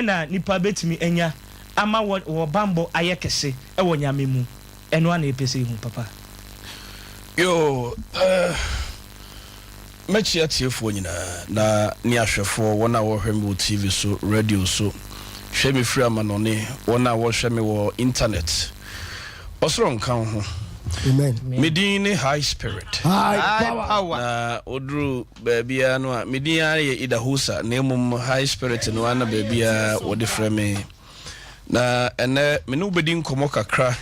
Na nipa bɛtumi anya ama wɔ banbɔ ayɛ kɛse wɔ Nyame mu? Ɛno ara na yɛpɛ sɛ yɛhu papa. Yoo eh, mɛkyia atiefoɔ nyinaa na ne ahwɛfoɔ, wɔn a wɔhwɛ me wɔ TV so, radio so, hwɛ me firi amanɔne, wɔn a wɔhwɛ me wɔ internet. Ɔsoro nka wo ho. Amen. Me din ne High Spirit. High power. Na oduru Baabiara no a, me din ara yɛ Idahosa, na mmom High Spirit no ara na baabiara wɔde frɛ me. Na ɛnnɛ, me ne wo bɛdi nkɔmmɔ kakra.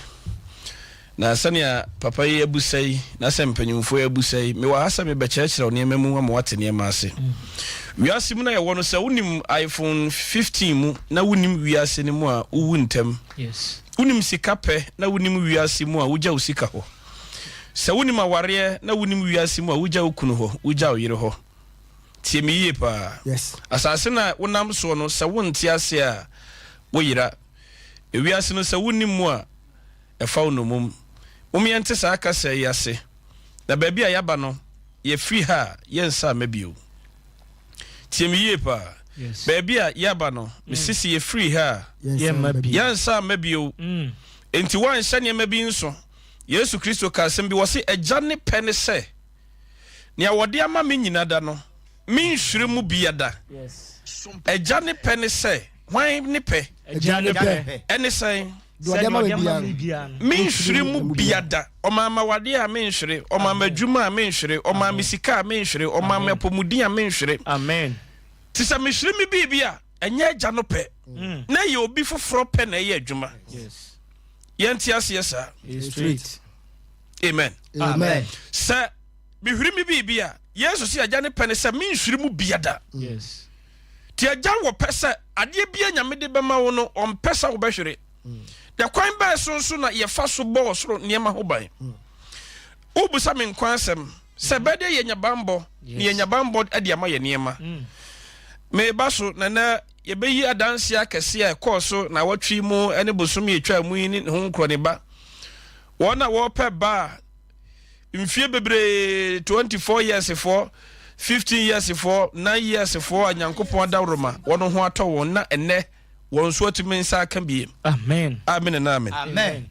Na sɛnea papa yi abusa yi, na sɛ mpanyimfoɔ yi abusa yi, mewɔ ha sɛ mebɛkyerɛkyerɛ wo nneɛma mu ama woate nneɛma ase. Wiase mu na yɛwɔ no, sɛ wonim iPhone 15 mu na wonim wiase no mu a, wowu ntɛm. Wonim sika pɛ na wonim wiase mu a, wogya wo sika hɔ. Sɛ wonim awareɛ na wonim wiase mu a, wogya wo kunu hɔ, wogya wo yere hɔ. Tie me yie paa. Yes. Asase no a wonam soɔ no, sɛ wonte aseɛ a, woyera. Ewiase no, sɛ wonnim mu a, ɛfa wo nnommum. Mom yɛnte saa kasa yi ase. Na baabi a yɛaba no, yɛfiri ha a, yɛnsan mma bio. Tie me yie paa. Yes. Baabi a yɛaba no, mese sɛ yɛfiri ha a, Yɛmma bio. yɛnsan mma bio. Enti woanhyɛ nneɛma bi nso. Yesu Kristo kaa asɛm bi, ɔse, Agya ne pɛ ne sɛ, nea wɔde ama me nyina da no, menhwere mu bia da. Agya ne pɛ ne sɛ, hwan ne pɛ? Agya ne pɛ. Ɛne sɛn? Deɛ ɔde ama me biara no, menhwere mu bia da. Ɔmaa me awadeɛ a menhwere, ɔmaa me adwuma a menhwere, ɔmaa me sika a menhwere, ɔmaa me apɔmuden a menhwere. Amen. Te sɛ mehwere me biribi a, ɛnyɛ Agya no pɛ, na ɛyɛ obi foforɔ pɛ na ɛyɛ adwuma. Yes. Yɛnte aseɛ saa. Straight. Amen. Amen. Sɛ mehwiri me biribi a, Yesu sɛ agya ne pɛ ne sɛ menhwiri mu bia da. Yes. Ti agya wɔ pɛ sɛ adeɛ bia Nyame de bɛma wo no, ɔmpɛ sɛ wobɛhwere. Na kwan bɛɛ so nso na yɛfa so bɔ ɔsoro nneɛma ho ban? Wobisa me nkwa asɛm sɛ bɛdeɛ yɛnya banbɔ na yɛnya banbɔ de ama yɛ nneɛma. Meba so na nɛ Yɛbɛyi adanseɛ akɛseɛ a ɛkɔɔ so naawɔtwe yi mu ne bosome a ɛtwaa mu yi ne ho nkorɔne-ba. Wɔn a wɔrepɛ ba a mfie bebree, 24 years foɔ, 15 years foɔ, 9 years foɔ a Nyankopɔn adaworoma wɔn ho atɔ wɔn na ɛnnɛ wɔn nso atumi nsa aka bie. Amen. Amen and amen. Amen.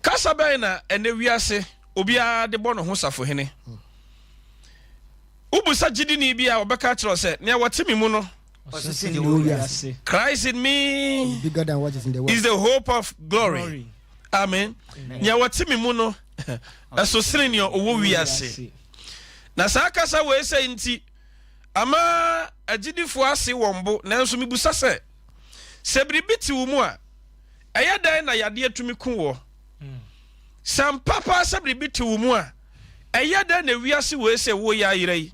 Kasa bɛn na ɛnnɛ wiase obiara de bɔ ne ho safohene? Wobisa gyidini bi a, ɔbɛka akyerɛ wo sɛ, Nea wɔte me mu no, Christ in me is bigger than what is in the world. Is the hope of glory. Amen. Nea wɔte me mu no, ɛso sene nea ɔwɔ wiase. Na saa kasa wei sɛ nti, ama agyidifoɔ ase wɔn bo, nanso mebusa sɛ, sɛ biribi te wo mu a, ɛyɛ dɛn na yadeɛ tumi ku woɔ? Sɛ ampa paa sɛ biribi te wo mu a, ɛyɛ dɛn na wiase wei sɛ woreyɛ ayera yi?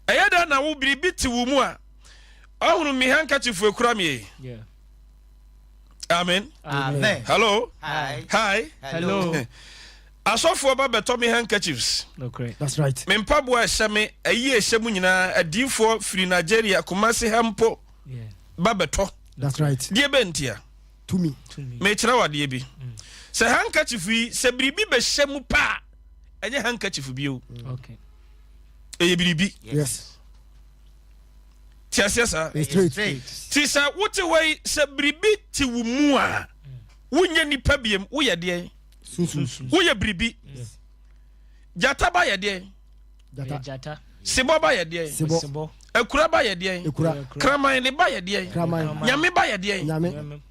Ɛyɛ dɛn na wo biribi te wo mu a, ɔhunu me handkerchief ekura me yi? Amen. Amen. Hello. Hi. Hi. Hello. Asɔfoɔ ba bɛtɔ me handkerchiefs. Okay. That's right. Me mpaboa ɛhyɛ me, ayi ɛhyɛ mu nyinaa, adiifoɔ firi Nigeria, Kumasi ha mpo ba bɛtɔ. That's right. Deɛ bɛntia? Tumi. Mekyerɛ wo adeɛ bi. Sɛ handkerchief yi, sɛ biribi bɛhyɛ mu pɛ a, ɛnyɛ handkerchief bio. Okay. Ɛyɛ biribi. Yes. Te aseɛ saa? Straight. Ti sɛ wote hɔ yi, sɛ biribi te wo mu a, wonyɛ nipa biem, woyɛ deɛn? Sunsun. Woyɛ biribi. Gyata ba yɛ deɛn? Gyata. Sebɔ ba yɛ deɛn? Sebɔ. Akura ba yɛ deɛn? Ekura. Kraman ne ba yɛ deɛn? Kraman. Nyame ba yɛ deɛn? Nyame.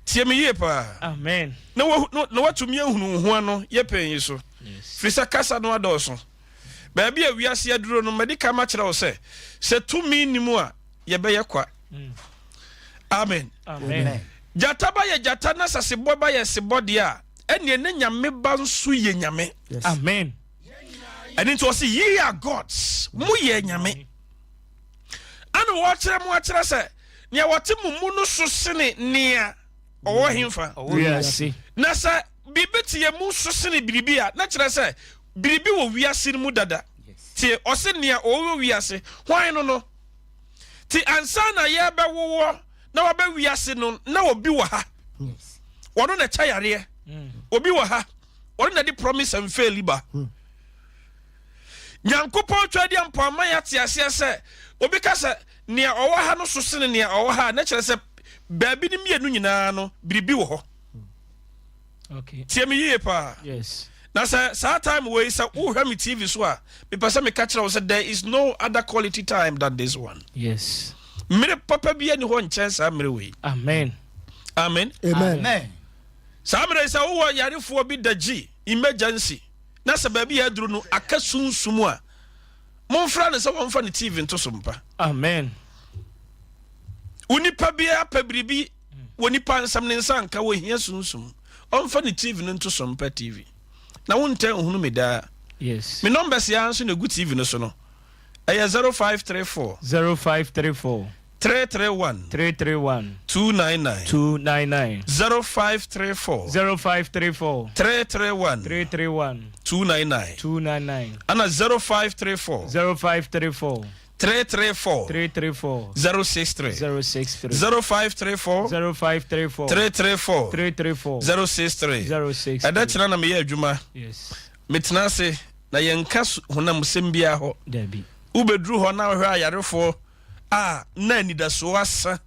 Tie me yie paa. Amen. Na wa na watumi ahunu wo ho ano yɛ pɛn yi so. Firi sɛ kasa no adɔɔso. Baabi a wiase aduro no, madi kan makyerɛ wo sɛ, sɛ tumi nni mu a, yɛbɛyɛ kwa. Amen. Amen. Gyata ba yɛ gyata na sɛ sebɔ ba yɛ sebɔ deɛ a, ɛneɛ ne Nyame ba nso yɛ Nyame. Yes. Amen. Ɛno nti ɔse ye are gods, mo yɛ nyame. Ana wɔkyerɛ mo akyerɛ sɛ nea wɔte mo mu no so sene nea ɔwɔ hemfa? Wiase. Na sɛ biribi te yɛn mu so sene biribi a, na kyerɛ sɛ biribi wɔ wiase no mu dada. Tie, ɔse nea ɔwɔ wiase, hwan no no? Te ansa na yɛbɛwowɔ na wabɛ wiase no, na obi wɔ ha. Ɔno na ɛkyɛ yareɛ. Obi wɔ ha. Ɔno na de promise and fail ba. Nyankopɔn Tweaduampɔn ama yɛate aseɛ sɛ, obi ka sɛ nea ɔwɔ ha no so sene nea ɔwɔ ha a, na kyerɛ sɛ baabi no mmienu nyinaa no, biribi wɔ hɔ. Okay. Tie me yie paa. Yes. Na sɛ saa time wei sɛ wohwɛ me TV so a, mepɛ sɛ meka kyerɛ wo sɛ there is no other quality time than this one. Yes. Mmere papa bi ani hɔ nkyɛn saa mmere wei. Amen. Amen. Amen. Amen. Saa mmere yi sɛ wowɔ yarefoɔ bi da gyi emergency na sɛ baabi a aduru no aka sunsum a, momfrɛ no sɛ wɔmfa ne TV nto so mpa. Amen. Wo nipa biara pɛ biribi wɔ nipa nsɛm ne nsa nka wɔhia sunsum. Ɔmfa ne TV no nto so mpa TV. Na wontɛ nhunu me daa. Yes. Me numbers ya nso na egu TV no so no. Ɛyɛ 0534 0534 331 331 299 299 0534 0534 331 331 299 299 ana 0534 0534 334 334 063 063 0534 0534 334 334 063 063. Ɛda kyena na meyɛ adwuma. Yes. Metena ase na yɛnka honam sɛm biara hɔ. Dabi. Wobɛduru hɔ na wohwɛ ayarefoɔ a na anidasoɔ asa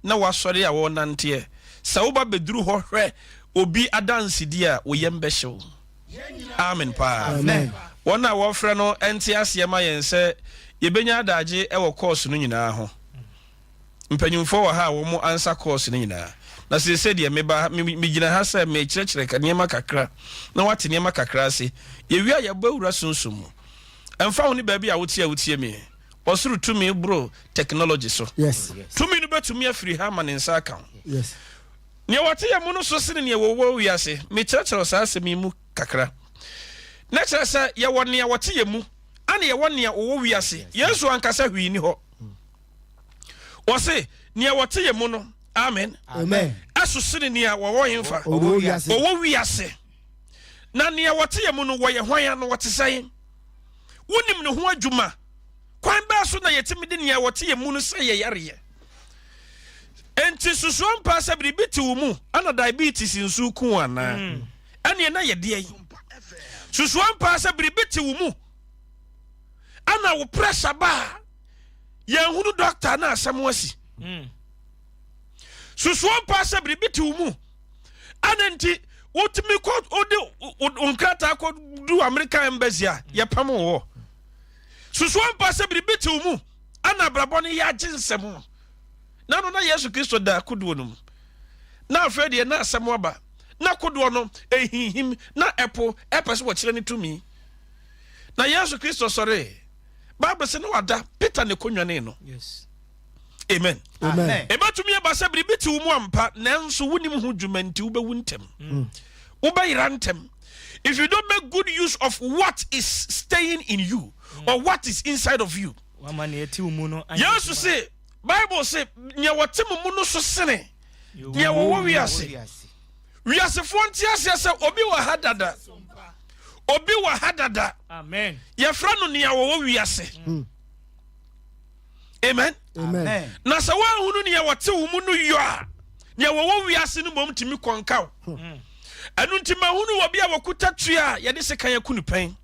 na wɔasɔre a wɔrenanteɛ. Sɛ woba bɛduru hɔ hwɛ obi adansedie a, wo yam bɛhye wo. Amen paa. Amen. Wɔn a wɔfrɛ no nte aseɛ ma yɛn sɛ yɛbɛnya adagye wɔ course no nyinaa ho. Mpanyimfoɔ wɔ ha a wɔn ansa course no nyinaa. Na seesei deɛ meba, megyina ha sɛ merekyerɛkyerɛ nneɛma kakra na woate nneɛma kakra ase. Yɛwie a yɛbɔ awura sunsum mu. Ɛmfa ho ne baabi a wote a wotie me, ɔsoro tumi boro technology so. Yes. Tumi no bɛtumi afiri ha ama ne nsa aka wo. Yes. Nea wɔte yɛn mu no so sene nea wɔwɔ wiase. Mekyerɛkyerɛw saa asɛm yi mu kakra. Na kyerɛ sɛ yɛwɔ nea wɔte yɛn mu, ana yɛwɔ nea wɔwɔ wiase. Yesu ankasa hwee ni hɔ. Wɔse nea wɔte yɛn mu no, amen, Amen. ɛso sene nea wɔwɔ hemfa? Ɔwɔ wiase. Wɔwɔ wiase. Na nea wɔte yɛn mu no, wɔyɛ hwan ano? Wɔte sɛn? Wonim ne ho adwuma. Kwan bɛɛ so na yɛtumi de nea wɔte yɛn mu no sɛ yɛ yareɛ? Enti susuo mpa sɛ biribi te wo mu ana diabetes nso ku wo anaa? Ɛneɛ na yɛdeɛ yi. Susuo mpa sɛ biribi te wo mu ana wo pressure ba a yɛnhunu doctor na asɛm asi. Susuo mpa sɛ biribi te wo mu ana nti wotumi kɔ wode wo nkrataa kɔ du American embassy a yɛpam wo hɔ. Susuo mpa sɛ biribi te wo mu ana abrabɔ no yɛ agye nsɛm. Na no na Yesu Kristo da kodoɔ no mu. Na afei deɛ na asɛm aba. Na kodoɔ no ɛhinhim na ɛpo ɛpɛ sɛ wɔkyerɛ ne tumi. Na Yesu Kristo sɔree. Bible sɛ na wada. Peter ne kɔnwanee no. Yes. Amen. Amen. Ɛbɛtumi aba sɛ biribi te wo mu ampa, nanso wonim ho dwuma nti wobɛwu ntɛm. Wobɛyera ntɛm. If you don't make good use of what is staying in you or what is inside of you. Wama nea ɛte wo mu no anyɛ Yesu adwuma. se, Bible se, nea wɔte mo mu no so sene nea wɔwɔ wiase. Wiasefoɔ nte aseɛ sɛ obi wɔ ha dada. Obi wɔ ha dada. Amen. Yɛfrɛ no nea wɔwɔ wiase. Amen. Amen. Na sɛ woanhunu nea wɔte wo mu no yɔ a, nea wɔwɔ wiase no mmom tumi kɔnka wo. Ɛno nti mahunu wɔ bi a wɔkuta tua a yɛde sekan aku no pɛn.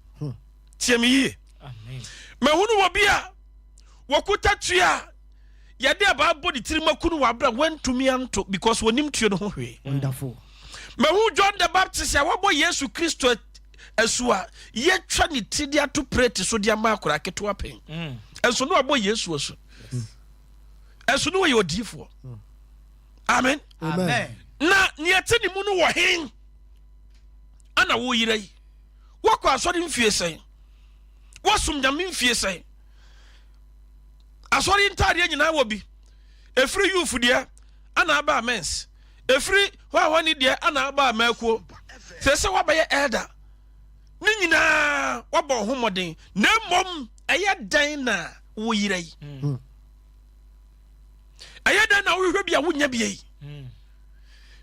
Tie me yie. Amen. Mahunu wɔ bi a wɔkuta tua a yɛde abaa bɔ ne tirim aku no wɔ abere a wantumi anto because wɔnim tuo no ho hwee. Wonderful. Mahu John the Baptist a wabɔ Yesu Kristo asu a yɛtwa ne ti de ato prɛte so de ama akwadaa ketewa pɛn. Ɛnso no wabɔ Yesu asu. Ɛnso no wɔyɛ odiyifoɔ. Amen. Amen. Na nea ɛte ne mu no wɔ hen ana woyera yi? Woakɔ asɔre mfie sɛn? Woasom Nyame mfie sɛn? Asɔre ntaadeɛ nyinaa wɔ bi. Ɛfiri youth deɛ ana aba mens. Ɛfiri hwahwani deɛ ana aba amakuo. Sɛ sɛ woabɛyɛ elder. Ne nyinaa woabɔ ho mmɔden. Na mmom ɛyɛ dɛn na woyera yi? Ɛyɛ dɛn na wohwehwɛ bi a wonya bi yi?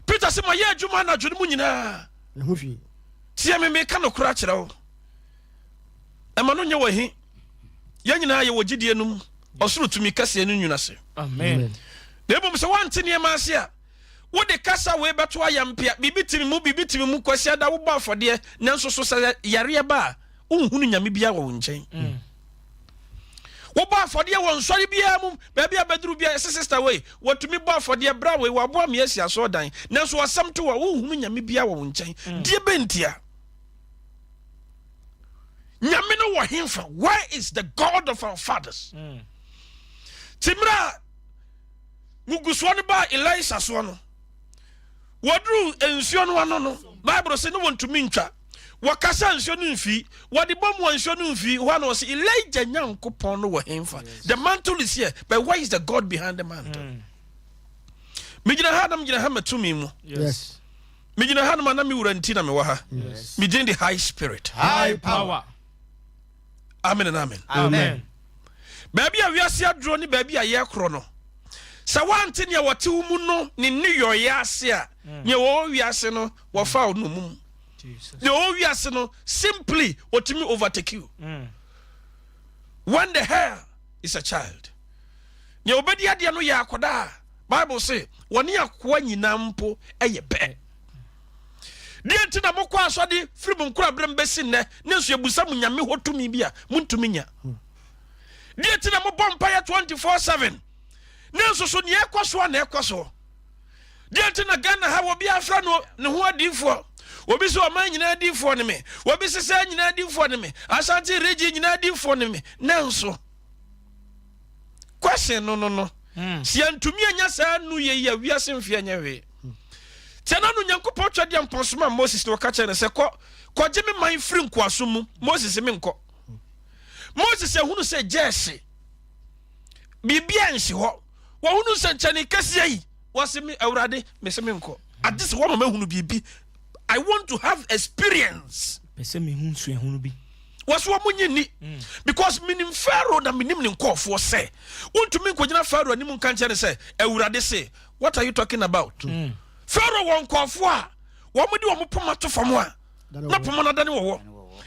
Peter sɛ mayɛ adwuma anadwo no mu nyinaa. Ɛho hwee. Tie me, meka nokorɛ akyerɛ wo. Ɛma no nyɛ wɔ he. Yɛn nyinaa yɛwɔ gyidie no mu, ɔsoro tumi kɛseɛ no nwunu ase. Amen. Na mmom sɛ woante nneɛma ase a, wode kasa wei bɛto ayampea, biribi te me mu, biribi te me mu, Kwasiada wobɔ afɔdeɛ, nanso so sɛ yareɛ ba a, Wonhunu Nyame biara wɔ wo nkyɛn. Wobɔ afɔdeɛ wɔ nsɔre biara mu, baabi a bɛduru biara, yɛse sister wei, watumi bɔ afɔdeɛ, bra wei, waboa me asi asɔɔdan, nanso asɛm to a, wonhunu Nyame biara wɔ wo nkyɛn. Deɛ bɛn ntia? Nyame no wɔ hemfa? Where is the God of our fathers? Ti mmerɛ a ngugusoɔ no baa Elisa soɔ no, wɔduru nsuo no ano no, Bible se ne wɔntumi ntwa. Wɔkasa nsuo no mfii, wɔde bɔ mu a nsuo no mfii. Hɔ a na wɔse Elijah Nyankopɔn no wɔ hemfa? The mantle is here, but where is the God behind the mantle? Megyina ha na megyina ha matumi mu. Yes. Megyina ha nom a na me wura nti na mewɔ ha. Me din de High Spirit. High power. Amen and amen. Amen. Baabi a wiase aduro ne baabi a yɛkorɔ no, sɛ woante nea wɔte wo mu no ne nneyɔeɛ ase a, nea wɔwɔ wiase no wɔfa wo nomum. Nea ɔwɔ wiase no simply otumi overtake you. When the heir is a child. Nea obedi adeɛ no yɛ akwadaa. Bible se wɔne akoa nyinaa mpo yɛ pɛ. Deɛ nti na mokɔ asɔde firi mo nkoraberɛ bɛsi nnɛ ne nso yɛbusa mo Nyame hɔ tumi bi a montumi nya. Deɛ nti na mobɔ mpaeɛ 24/7 ne nso so nea ɛkɔ soɔ na ɛkɔ soɔ. Deɛ nti na Ghana ha obi afra no ne ho adiifoɔ. Obi sɛ ɔman nyinaa adiifoɔ ne me. Obi sɛ sɛ nyinaa adiifoɔ ne me. Asante region nyinaa adiifoɔ ne me. Nanso question no no no. Sɛ yɛntumi anya saa nu yɛ yi a wiase mfeɛ nyɛ hwee. Tiɛ na no Nyankopɔn twɛ deɛ mpɔnsoma Moses na ɔka kyerɛ no sɛ kɔ kɔgye me man firi nkoasom mu. Moses menkɔ. Moses ehunu sɛ gyɛɛse biribi a nsi hɔ. Wɔhunu nsɛnkyɛnne kɛseɛ yi. Wɔse me Awurade mese menkɔ. Agye sɛ wɔma mahunu biribi. I want to have experience. Pɛ sɛ mehu nsuahunu bi. Wɔse wɔn nye nni. Because menim Pharaoh na menim ne nkɔɔfoɔ sɛ wontumi nkɔgyina Pharaoh anim nka nkyerɛ no sɛ Awurade se, what are you talking about? Pharaoh wɔ nkɔɔfoɔ a wɔn de wɔn poma to fam a na poma no adane wɔwɔ.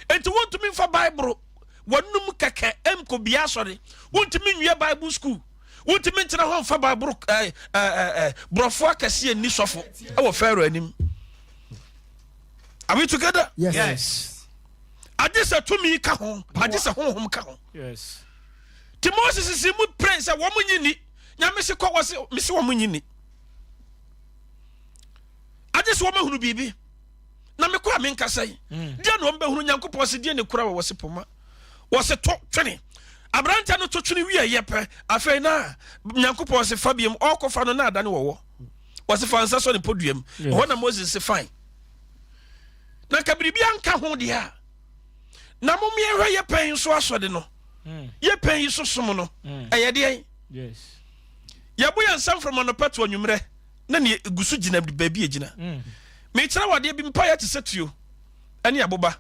Enti wontumi mfa Bible wɔnum kɛkɛ nkɔ bia asɔre. Wontumi nwie Bible school. Wontumi ntena hɔ mfa Bible ɛɛ ɛɛ borɔfo akɛseɛ nni sɔfo ɛwɔ Pharaoh anim. Are we together? Yes. Yes. Agye sɛ tumi ka ho, agye sɛ honhom ka ho. Yes. Ti Moses si mu pray sɛ wɔn nyi ni. Nyame se kɔ wɔ se mesi wɔn nyi ni. Agye sɛ wɔn ahunu biribi. Na mekɔ a menkasa yi. Deɛ na wɔn bɛhunu Nyankopɔn se deɛ ne kura wɔ wɔse poma. Wɔse to twene. Aberante no to twene wie yɛ pɛ. Afei na Nyankopɔn se fa biem ɔkɔfa no na adane wɔwɔ. Wɔse fa nsa sɔ ne podua mu. Ɛhɔ na Moses se fine. Na nka biribi anka ho deɛ a na momeɛhwɛ yɛ pɛn nso asɔde no. Yɛ pɛn yi so som no. Ɛyɛ deɛn? Yes. Yɛbo yɛn nsa mframa nɔpɛ to anwummerɛ na ne egu so gyina baabi egyina. Mekyerɛ wo adeɛ bi mpa yɛ te sɛ tuo ɛne aboba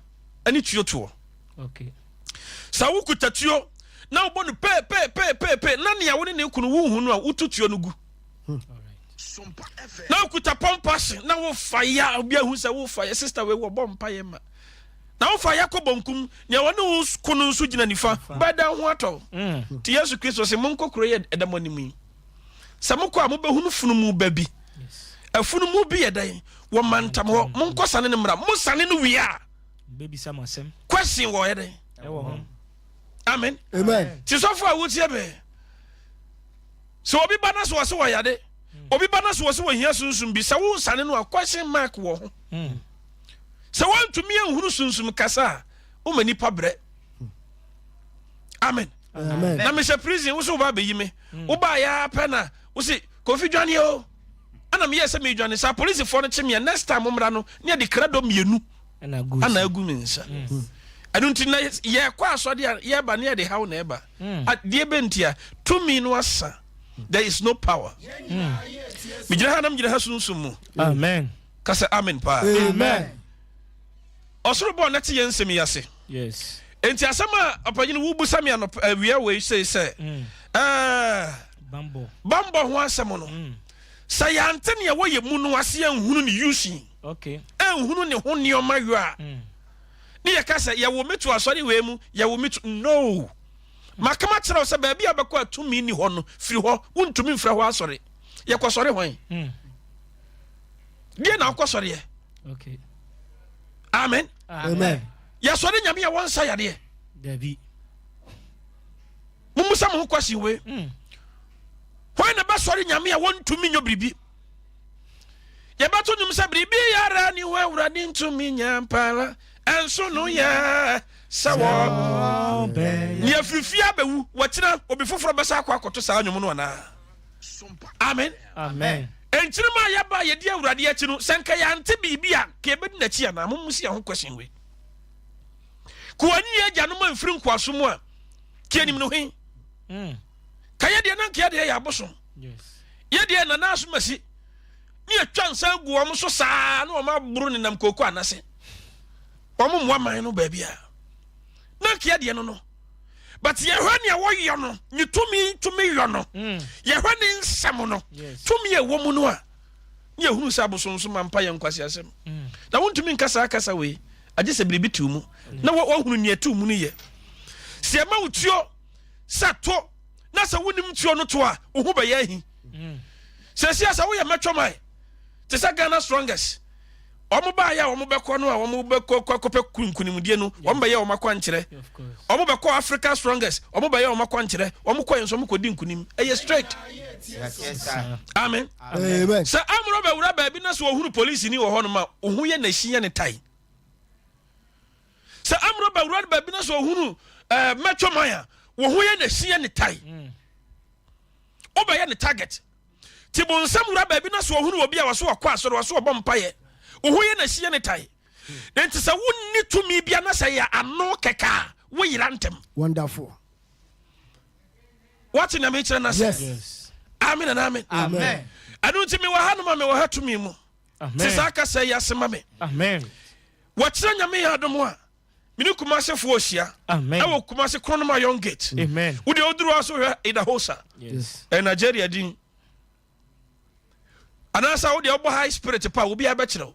ɛne tuo toɔ. Okay. Sɛ wokuta tuo na wobɔ no pee pee pee pee pee na nea wo ne ne kunu wohu no a wotu tuo no gu. All right. Na wokuta pɔmpa hye na wofa ya obi ahu sɛ wofa ya sister wei wɔbɔ mpa yɛ ma. Na wofa ya kɔ bonkum nea wɔne wo ko no nso gyina nifa bɛda ho atɔ. Nti Yesu Kristo sɛ monkɔ kuro yɛ ɛda mo anim yi. Sɛ mokɔ a mobɛhunu funumu ba bi. Afunumu bi yɛ dɛn? Wɔ mantam hɔ. Monkɔ sane no mmra. Mo sane no wie a. Bɛbisa mo asɛm. Question wɔ yɛ dɛn? Ɛwɔ ho. Amen. Amen. Ti sɔfo a wotie me. Sɛ obi ba na so wɔ se wɔ yade. Obi ba na so wɔ se wɔ hia sunsum bi. Sɛ wo sane no a question mark wɔ ho. Sɛ woantumi anhunu sunsum kasa a woma nipa brɛ. Amen. Amen. Na mehyɛ prison wo so wo ba bɛyi me. Wo ba ya pɛ na wo se Kofi dwane o. Ana meyɛ sɛ medwane saa polisifoɔ no kye me a next time mmra no ne yɛde krado mmienu Ɛna agu ana agu me nsa. Ɛno nti na yɛkɔ asɔde a yɛba ne yɛde haw na ɛba. Adeɛ bɛ nti a tumi no asa. There is no power. Megyina ha na megyina ha sunsum mu. Amen. Ka sɛ amen paa. Amen. Ɔsoro bɔɔ na te yɛn nsɛm yi ase. Yes. Enti asɛm a ɔpanyin wo busa me anɔpa awia wei sei sɛ ɛɛ Bambɔ. bambɔ ho asɛm no sɛ yɛante nea ɛwɔ yɛ mu no ase anhunu ne yusi Okay. anhunu ne ho nneɛma yɔ a ne yɛka sɛ yɛwɔ me to asɔre wei mu yɛwɔ me to no makama kyerɛ wo sɛ baabi a bɛkɔ a tumi ni hɔ no firi hɔ wontumi mfrɛ hɔ asɔre yɛkɔ sɔre hwan deɛ na wokɔ sɔreɛ Okay. Amen. Amen. Yɛsɔre Nyame a wɔnsa yadeɛ? Dabi. Mummusa mo ho question wei. Hwan na bɛsɔre Nyame a wɔntumi nyɔ biribi? Yɛbɛto nnwom sɛ biribi yara ni hɔ Awurade ntumi nyɛ mpara ɛnso no yɛ sɛ wɔ nea firifie abɛwu wɔkyena obi foforɔ bɛsa akɔ akɔto saa nnwom no anaa? Amen. Amen. Nkyirima a yɛba a yɛdi Awurade akyi no, sɛ nka yɛante biribi a, ka yɛbɛdi n'akyi anaa? Mommusi yɛn ho question wei. Ka wɔanyi yɛn agyanom amfiri nkoaso mu a, ka yɛnim no he? Ka yɛ deɛ na nka yɛ deɛ yɛ abosom. Yɛ deɛ nana asomasi ne yɛtwa nsa gu wɔn so saa na wɔn aboro nenam kooko anase. Wɔn mmoa man no baabi a. Na nka yɛ deɛ no no. But yɛhwɛ nea wɔyɔ no, ne tumi tumi yɔ no. Yɛhwɛ ne nsɛm no, tumi a ɛwɔ mu no a, ne yɛhunu sɛ abosonsom ampa yɛ nkwaseasɛm. Na wontumi nka saa kasa wei, agye sɛ biribi te wo mu, na woahunu nea ɛte wo mu no yɛ. Sɛ yɛma wo tuo sɛ to, na sɛ wonim tuo no to a, wo ho bɛyɛ ahi. Sɛsi a sɛ woyɛ mɛtwɔman, te sɛ Ghana Strongest, wɔn baayɛ a wɔn bɛkɔ no a wɔn bɛkɔ kɔ akɔpɛ nkunimdie no, wɔn bɛyɛ wɔn akwankyerɛ. Wɔn bɛkɔ Africa Strongest, wɔn bɛyɛ wɔn akwankyerɛ. Wɔn kɔ yɛn nso wɔn kɔdi nkunim. Ɛyɛ straight. Amen. Amen. Sɛ amorɔ bɛwura baabi na sɛ wɔhunu polisini wɔ hɔnom a, wo ho yɛ n'akyi yɛ ne tae. Sɛ amorɔ bɛwura baabi na sɛ wɔhunu ɛɛ mɛtwɔman a, wo ho yɛ n'akyi yɛ ne tae. Wobɛyɛ ne target. Ti bonsam wura baabi na sɛ ɔhunu obi a wɔso ɔkɔ asɔre, wɔso ɔbɔ mpaeɛ, wo ho yɛ n'akyi yɛ ne tae. Enti sɛ wonni tumi bia na sɛ yɛ ano kɛkɛ a, woyera ntɛm. Wonderful. Wate nea mekyerɛ no ase? Yes. Amen and amen. Amen. Ɛno nti mewɔ ha nom a mewɔ ha tumi mu. Te saa kasa yi ase ma me. Amen. Wɔkyerɛ Nyame yɛ adom a, me ne Kumasefoɔ hyia. Amen. Ɛwɔ Kumase Kronoma Young Gate. Amen. Wo deɛ woduru hɔ so hwɛ Idahosa. Yes. Ɛyɛ Nigeria din. Anaasɛ wo deɛ wobɔ high spirit pa obiara bɛkyerɛ wo.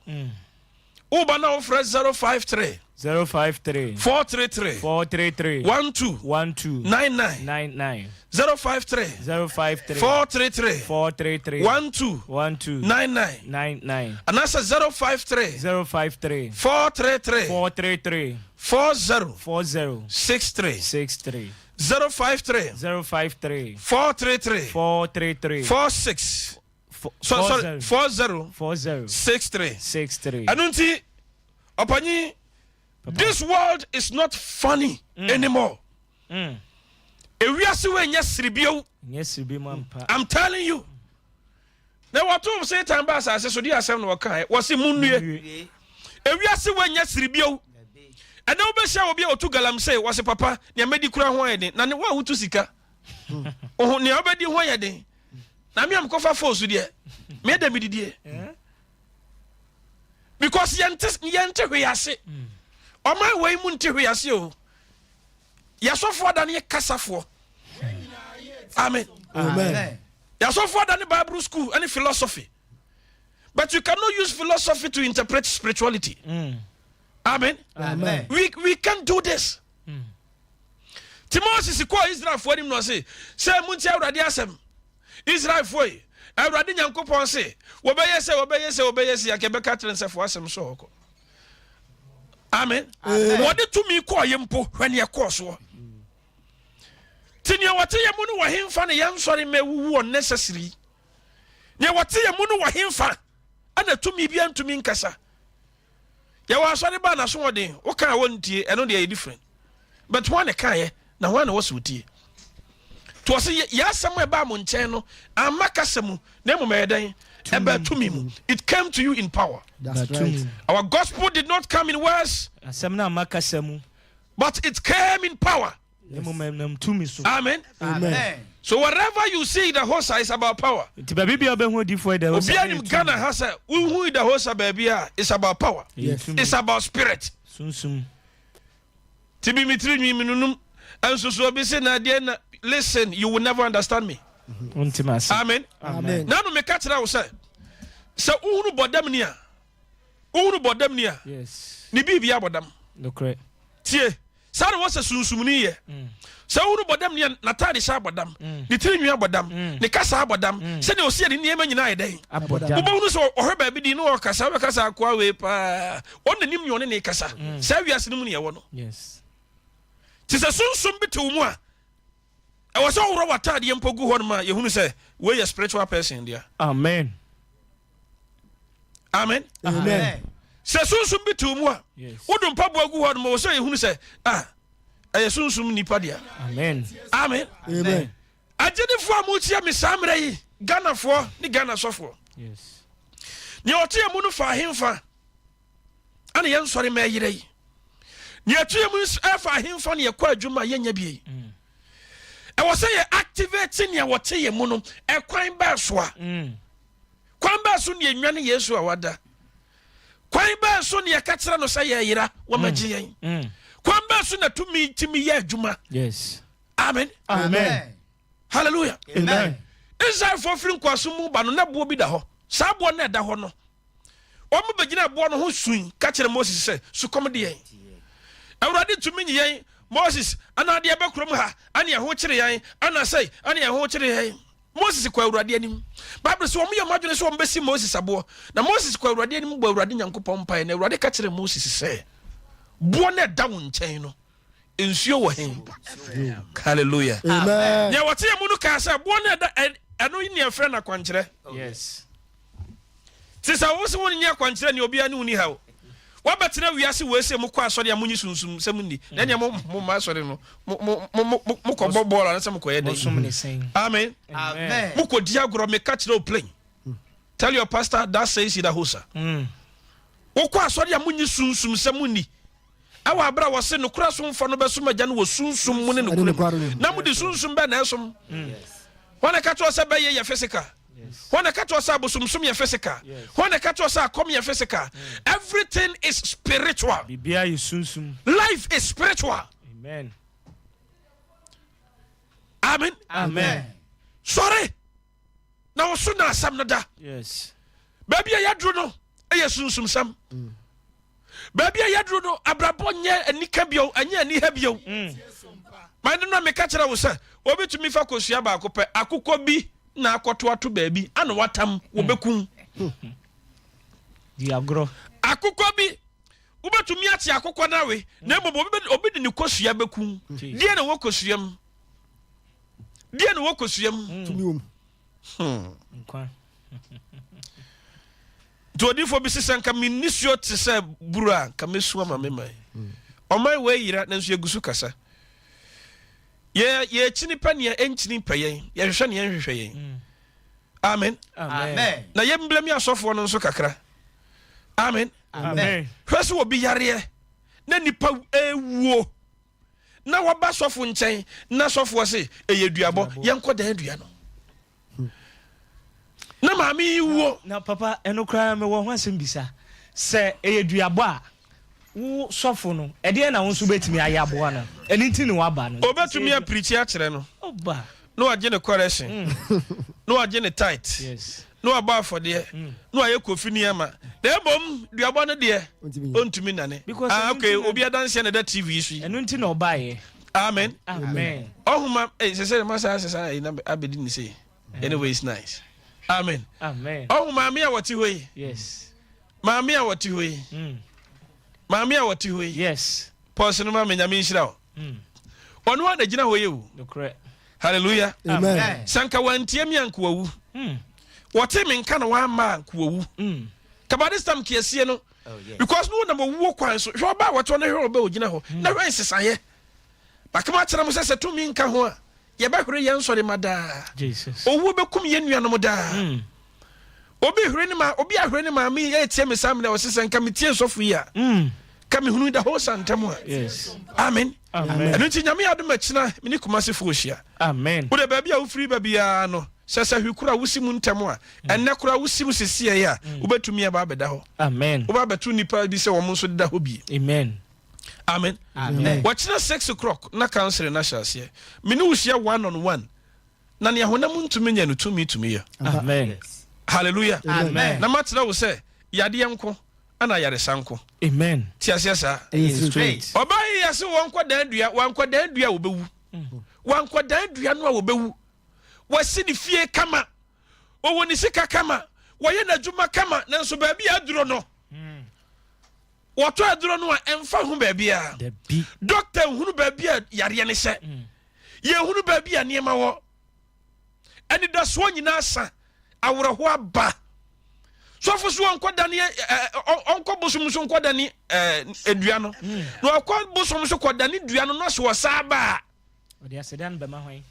Woba na wofrɛ 053 053 433 433 12 12 99 99 053 053 433 433 12 12 99 99 anaasɛ 053 053 433 433 40 40 63 63 053 053 433 433 46 so, sorry 40 40 63 63. Ɛno nti ɔpanyin, this world is not funny anymore. Ewiase wo nyɛ siribiew. Nyɛ siribi mu ampa. I'm telling you. Na wɔto Satan ba asase so de asɛm na wɔkae, wɔse munnue. Ewiase wo nyɛ siribiew. Ɛnɛ wobɛhyia obi a ɔtu galamsey, wɔse papa, nea mɛdi kura ho ayɛ den, na ne wo a wotu sika oho nea wobɛdi ho ayɛ den, na me a mekɔfa fon so deɛ meyɛ dɛ medidie, because yɛnte hwee ase. Ɔman wei mu nte hwee ase o. Yɛsɔfoɔ da ne yɛ kasafoɔ. Amen. Amen. Yɛsɔfoɔ da ne Bible school ne philosophy, but you cannot use philosophy to interpret spirituality. Amen. Amen. We can't do this. Ti Moses kɔɔ Israelfoɔ anim na ɔse sɛ montie Awurade asɛm, Israelfoɔ yi, Awurade Nyankopɔn se wɔbɛyɛ sɛ wɔbɛyɛ sɛ wɔbɛyɛ sɛ anka ɛbɛka kyerɛ nsɛfoɔ asɛm so ɔkɔ. Amen. Wɔde tumi kɔɔ yɛ mpo, hwɛ neɛ kɔɔ soɔ. Nti nea wɔte yɛ mu no wɔ hemfa na yɛnsɔre ma ɛwuwu unnecessary? Nea wɔte yɛ mu no wɔ hemfa ɛna tumi bia ntumi nkasa? Yɛwɔ asɔre ba na so wɔden woka a wɔntie, ɛno deɛ yɛ different, but wɔn na kaeɛ na wɔn na wɔsɛ wɔtie. To ɔsɛ yɛ asɛm a ɛbaa mo nkyɛn no amma kasa mu, na mmom ɛyɛ dɛn? Ɛbaa tumi mu. It came to you in power. That's right. Our gospel did not come in words, Asɛm no amma kasa mu, but it came in power. Na mmom ɛnam tumi so. Amen. Amen. So wherever you see Idahosa is about power. Nti baabi bia wobɛhu odiyifoɔ Idahosa Obiara nim Ghana ha sɛ wohu Idahosa baabi a, it's about power. Yes. It's about spirit. Sunsum. Ti bi mi tiri nwi mi nunum. Nso so obi se na adeɛ na, listen, you will never understand me. Wontim ase. Amen. Amen. Nanu meka kyerɛ wo sɛ sɛ wohunu bɔdam ni a, wohunu bɔdam ni a, Yes. ne biribi abɔdam. Nokorɛ. Tie. Saa na wɔsɛ sunsumni yɛ. Sɛ wohunu bɔdam ni a, n'ataade hyɛ abɔdam, ne tiri nwi abɔdam, ne kasa abɔdam, sɛdeɛ ɔsi yɛ ne nneɛma nyinaa yɛ dɛn? Wobɛhunu sɛ ɔhwɛ baabi din na ɔkasa, wobɛka sɛ akoa wei paa, ɔno na nim nea ɔne ne kasa. Saa wiase no mu ne yɛwɔ no. Te sɛ sunsum bi te wo mu a, ɛwɔ sɛ woworɔ w'ataadeɛ mpo gu hɔ nom a yɛhunu sɛ wei yɛ spiritual person dea. Amen. Amen. Amen. Sɛ sunsum bi te wo mu a, wode mpaboa gu hɔ nom, ɛwɔ sɛ yɛhunu sɛ ah, ɛyɛ sunsum nipa dea. Amen. Amen. Amen. Agyedifoɔ a mokyia me saa mmerɛ yi, Ghanafoɔ ne Ghana sɔfoɔ. Nea ɔte yɛn mu no fa ahemfa ana yɛn nsɔre ma ɛyerɛ yi. Nea ɛte yɛn mu ɛfa ahemfa ne yɛkɔ adwuma a yɛnyɛ bie yi. Ɛwɔ sɛ yɛ activate nea wɔte yɛn mu no ɛkwan bɛɛ so a. Kwan bɛɛ so ne yɛnwane Yesu a wada. Kwan bɛɛ so ne yɛka kyerɛ no sɛ yɛyera wɔmɛgye yɛn. Kwan bɛɛ so na tumi tumi yɛ adwuma. Yes. Amen. Amen. Hallelujah. Amen. Israelfoɔ firi nkoasom mu ba no, na boɔ bi da hɔ. Saa boɔ no ɛda hɔ no, wɔn bɛgyina boɔ no ho sui ka kyerɛ Moses sɛ, sukɔm de yɛn. Awurade tumi nyi yɛn. Moses, ana adeɛ bɛ kurom ha, ana ɛho kyere yɛn, ana sɛi, ana ɛho kyere yɛn. Moses kɔ Awurade anim. Bible sɛ wɔn yɛ wɔn adwene sɛ wɔn bɛsi Moses aboɔ. Na Moses kɔ Awurade anim bɔ Awurade Nyankopɔn mpaeɛ, na Awurade ka kyerɛ Moses sɛ, boɔ no ɛda wo nkyɛn no, nsuo wɔ he? Hallelujah. Amen. Nea wɔte yɛ mu no kaa sɛ boɔ no ɛda ɛno ne ɛfrɛ no akwankyerɛ. Yes. Te sɛ wo sɛ wonyɛ akwankyerɛ ne obiara ne wo ni ha o. Wabɛtena wiase wei sɛ mokɔ asɔre a monyi sunsum sɛ monni na ɛnea mo mo mma asɔre no mo mo mo mo mokɔbɔ bɔɔl anasɛ mokɔyɛ dɛn. Amen. Amen. Mokɔdi agorɔ meka kyerɛ wo plain. Tell your pastor that says Idahosa. Wokɔ asɔre a monyi sunsum sɛ monni. Ɛwɔ abere a wɔse nokorɛ asomfoɔ no bɛsom Agya no wɔ sunsum mu ne nokorɛ mu. Na mode sunsum bɛn na ɛsom? Hwan na ɛka kyerɛ wo sɛ bɛyɛ yɛ physical? Hwan na ɛka kyerɛ wo sɛ abosomsom yɛ physical? Hwan na ɛka kyerɛ wo sɛ akɔm yɛ physical? Everything is spiritual. Biribiara yɛ sunsum. Life is spiritual. Amen. Amen. Amen. Sɔre na wo so na asɛm no da. Yes. Baabi a yɛaduru no yɛ sunsumsɛm. Baabi a yɛaduru no abrabɔ nyɛ anika bio, ɛnyɛ aniha bio. Ma ɛno na meka kyerɛ wo sɛ obi tumi fa kosua baako pɛ, akokɔ bi na akɔto ato baabi ana watam wɔbɛkum. Di agorɔ. Akokɔ bi wobɛtumi akye akokɔ no awe na mmom obi de ne kosua bɛkum. Deɛ na wɔ kosua mu? Deɛ na wɔ kosua mu? Tumi wɔ mu. Nkwa. Nti odiyifoɔ bi se sɛ nka me nisuo te sɛ buru a, nka mɛsu ama me man. Ɔman wei yera nanso yɛgu so kasa. Yɛ yɛkyini pɛ nea ɛnkyini pɛ yɛn, yɛhwehwɛ nea ɛnhwehwɛ yɛn. Amen. Amen. Na yɛmblame asɔfoɔ no nso kakra. Amen. Amen. Hwɛ sɛ obi yareɛ na nipa ɛwuo na waba sɔfo nkyɛn na sɔfoɔ se ɛyɛ duabɔ, yɛnkɔ dan dua no. Na maame yi wuo. Na papa ɛno koraa mewɔ ho asɛm bisa sɛ ɛyɛ duabɔ a wo sɔfo no ɛdeɛn na wo nso wobɛtumi ayɛ aboa no ɛno nti na waba no. Obɛtumi apirikyi akyerɛ no Ɔba. na wagye ne correction na wagye ne tithe Yes. na wabɔ afɔdeɛ na wayɛ kofi nneɛma na mmom duabɔ no deɛ ɔntumi nnane. Because Ah ɛno okay nti na obi adanseɛ na ɛda TV yi so yi. Ɛno nti na ɔbaeɛ. Amen. Amen. Ɔhoma eh sɛ sɛ masa asesa ayi na abɛdi ne sei. Anyway it's nice. Amen. Amen. Ɔho maame a wɔte hɔ yi. Yes. Maame a wɔte hɔ yi. Maame a wɔte hɔ yi. Yes. Pɔs no ma me Nyame nhyira wo. Ɔno a na gyina hɔ yi o. Nokorɛ. Hallelujah. Amen. Sɛ nka wantie me a nka wawu. Wɔte me nka na wamma a nka wawu. Kaba this time nka no. Because no wɔnam owuo kwan so. Hwɛ ɔbaa wɔte hɔ na hwɛ ɔbaa ogyina hɔ. Na hwɛ nsesaeɛ. Bakama akyerɛ mo sɛ sɛ tumi nka ho a yɛbɛhwere yɛn nsɔre ma daa. Jesus. Owuo bɛkum yɛn nuanom daa. Obi hwere ne ma obi ahwere ne maame yi ɛretie me saa mmerɛ ɔse sɛ nka metie nsɔfo yi a ka mehunu da hɔ sa ntam a. Yes. Amen. Amen. Ɛno nti Nyame adom akyina me ne Kumasefoɔ hyia. Amen. Wode baabi a wofiri ba biara no sɛ sɛ hwe koro a wosi mu ntɛm a ɛnnɛ koraa wosi mu sesiei a wobɛtumi aba abɛda hɔ. Amen. Woba abɛto nnipa bi sɛ wɔn nso deda hɔ bi. Amen. Amen. Amen. Wɔkyena 6 o'clock na counseling no ahyɛ aseɛ. Me ne wo hyia one on one. Na nea honam ntumi nyɛ no tumi tumi yɛ. Amen. Hallelujah. Amen. Na makyerɛ wo sɛ yadeɛ nko. ana ayaresa nko. Amen. Te aseɛ saa? Ɛyɛ straight. Ɔbaa yi yɛ se wɔnkɔ dan dua, wankɔ dan dua a wɔbɛwu. Wankɔ dan dua no a wɔbɛwu. Wasi ne fie kama, ɔwɔ ne sika kama, wɔyɛ n'adwuma kama, nanso baabi a aduro no, wɔtɔ aduro no a ɛmfa ho baabiara. Dɔkta nhunu baabi a yareɛ no hyɛ. Yɛnhunu baabi a nneɛma wɔ. Anidasoɔ nyinaa sa, awerɛhoɔ aba. Sɔfo so ɔnkɔ dane ɔnkɔ bosom so nkɔ dane dua no. Na ɔkɔ bosom so kɔ dane dua no na so ɔsaa ba a. Ɔde aseda no bɛma hwan?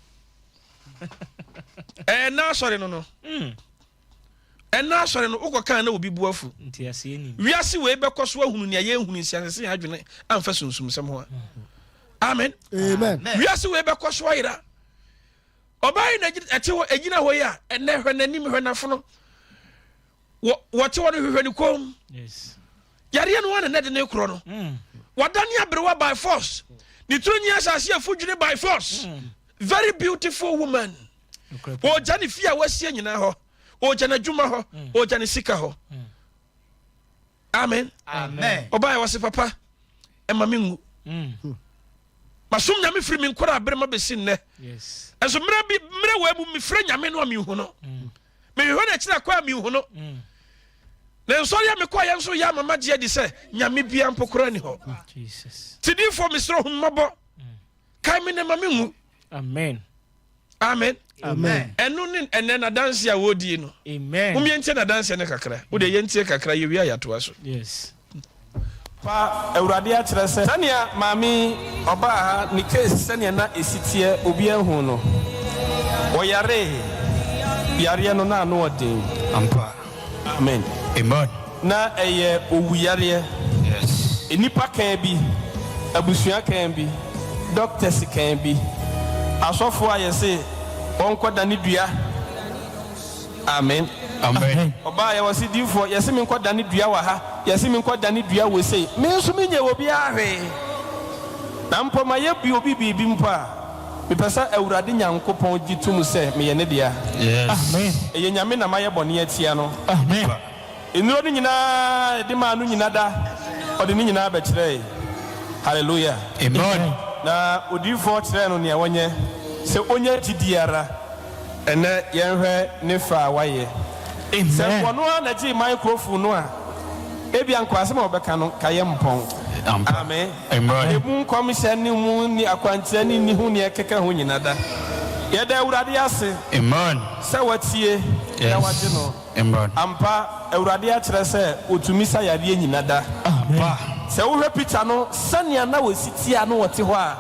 Ɛna asɔre no no. Ɛna asɔre no wokɔ kan na obi bu afu. Wiase wei bɛkɔ so ahunu nea yɛnhunu nsi asese yɛn adwene amfa sunsumsɛm ho a. Amen. Amen. Wiase wei bɛkɔ so ayera. Ɔbaa yi na ɛte hɔ egyina hɔ yi a ɛnɛ hwɛ n'anim hwɛ n'afono. Wɔ wɔte hɔ no hwehwɛ ne kɔn mu. Yareɛ no ara na ɛde ne korɔ no. Wadane aberewa by force. Ne tiri nyi asase afu dwene by force. Very beautiful woman. Ɔgya ne fie a wasie nyinaa hɔ. Ɔgya n'adwuma hɔ. Ɔgya ne sika hɔ. Amen. Amen. Ɔbaa yɛ wɔse papa ɛma me nwu. Masom Nyame firi me nkora abere ma bɛsi nnɛ. Ɛnso mmerɛ bi mmerɛ wɔ mu mefrɛ Nyame no a menhu no. Mehwehwɛ no akyiri akɔ a menhu no. Na nsɔre a mekɔ yɛ nso yɛ ama magye adi sɛ Nyame bia mpo koraa ni hɔ. Tidifoɔ mesrɛ hu mmɔbɔ. Kae me na ma me nwu. Amen. Amen. Amen. Ɛno ne ɛnɛ n'adanse a wɔredie no. Amen. Mom yɛntie n'adanseɛ no kakra. Wo deɛ yɛntie kakra, yɛwie a yɛatoa so. Yes. Pa Awurade akyerɛ sɛ. Sɛnea maame yi ɔbaa ha ne case sɛnea na ɛsi teɛ obiara hu no. Ɔyaree, yareɛ no na ano ɔden. Ampa. Amen. Amen. Na ɛyɛ owu yareɛ. Yes. Nnipa kaa bi, abusua kaa bi, doctors kaa bi, asɔfoɔ a yɛse wɔnkɔ dane dua. Amen. Amen. Ɔbaa yɛ wɔse diifoɔ yɛse menkɔ dane dua wɔ ha, yɛse menkɔ dane dua wɔ sei. Me nso menyɛ obiara hwee. Na mpo mayɛ obi biribi mpo a, mepɛ sɛ Awurade Nyankopɔn gye tom sɛ meyɛ ne dea. Yes. Amen. Ɛyɛ Nyame na mayɛ bɔne atia no. Amen. Nnuro no nyinaa a yɛde maa no nyina da, ɔde ne nyinaa bɛkyerɛɛe. Hallelujah. Amen. Na odiyifoɔ kyerɛɛ no nea ɔnyɛ, sɛ ɔnya gyidie ara. Ɛnnɛ yɛnhwɛ ne fɛ a wayɛ. Sɛ Amen. ɔno ara na gyee microphone no a, ebia nka asɛm a ɔbɛka no nka yɛmpɔn. Ampa. Amen. Amen. Emu nkɔmhyɛ ne mu ne akwankyerɛ ne nni ho nea ɛkeka ho nyina da. Yɛda Awurade ase Amen. sɛ watie na Yes. wagye no. Amen. Ampa, Awurade akyerɛ sɛ otumi sa yareɛ nyina da. Ampa. Sɛ wohwɛ picture no sɛnea na ɔsi te a na ɔte hɔ a,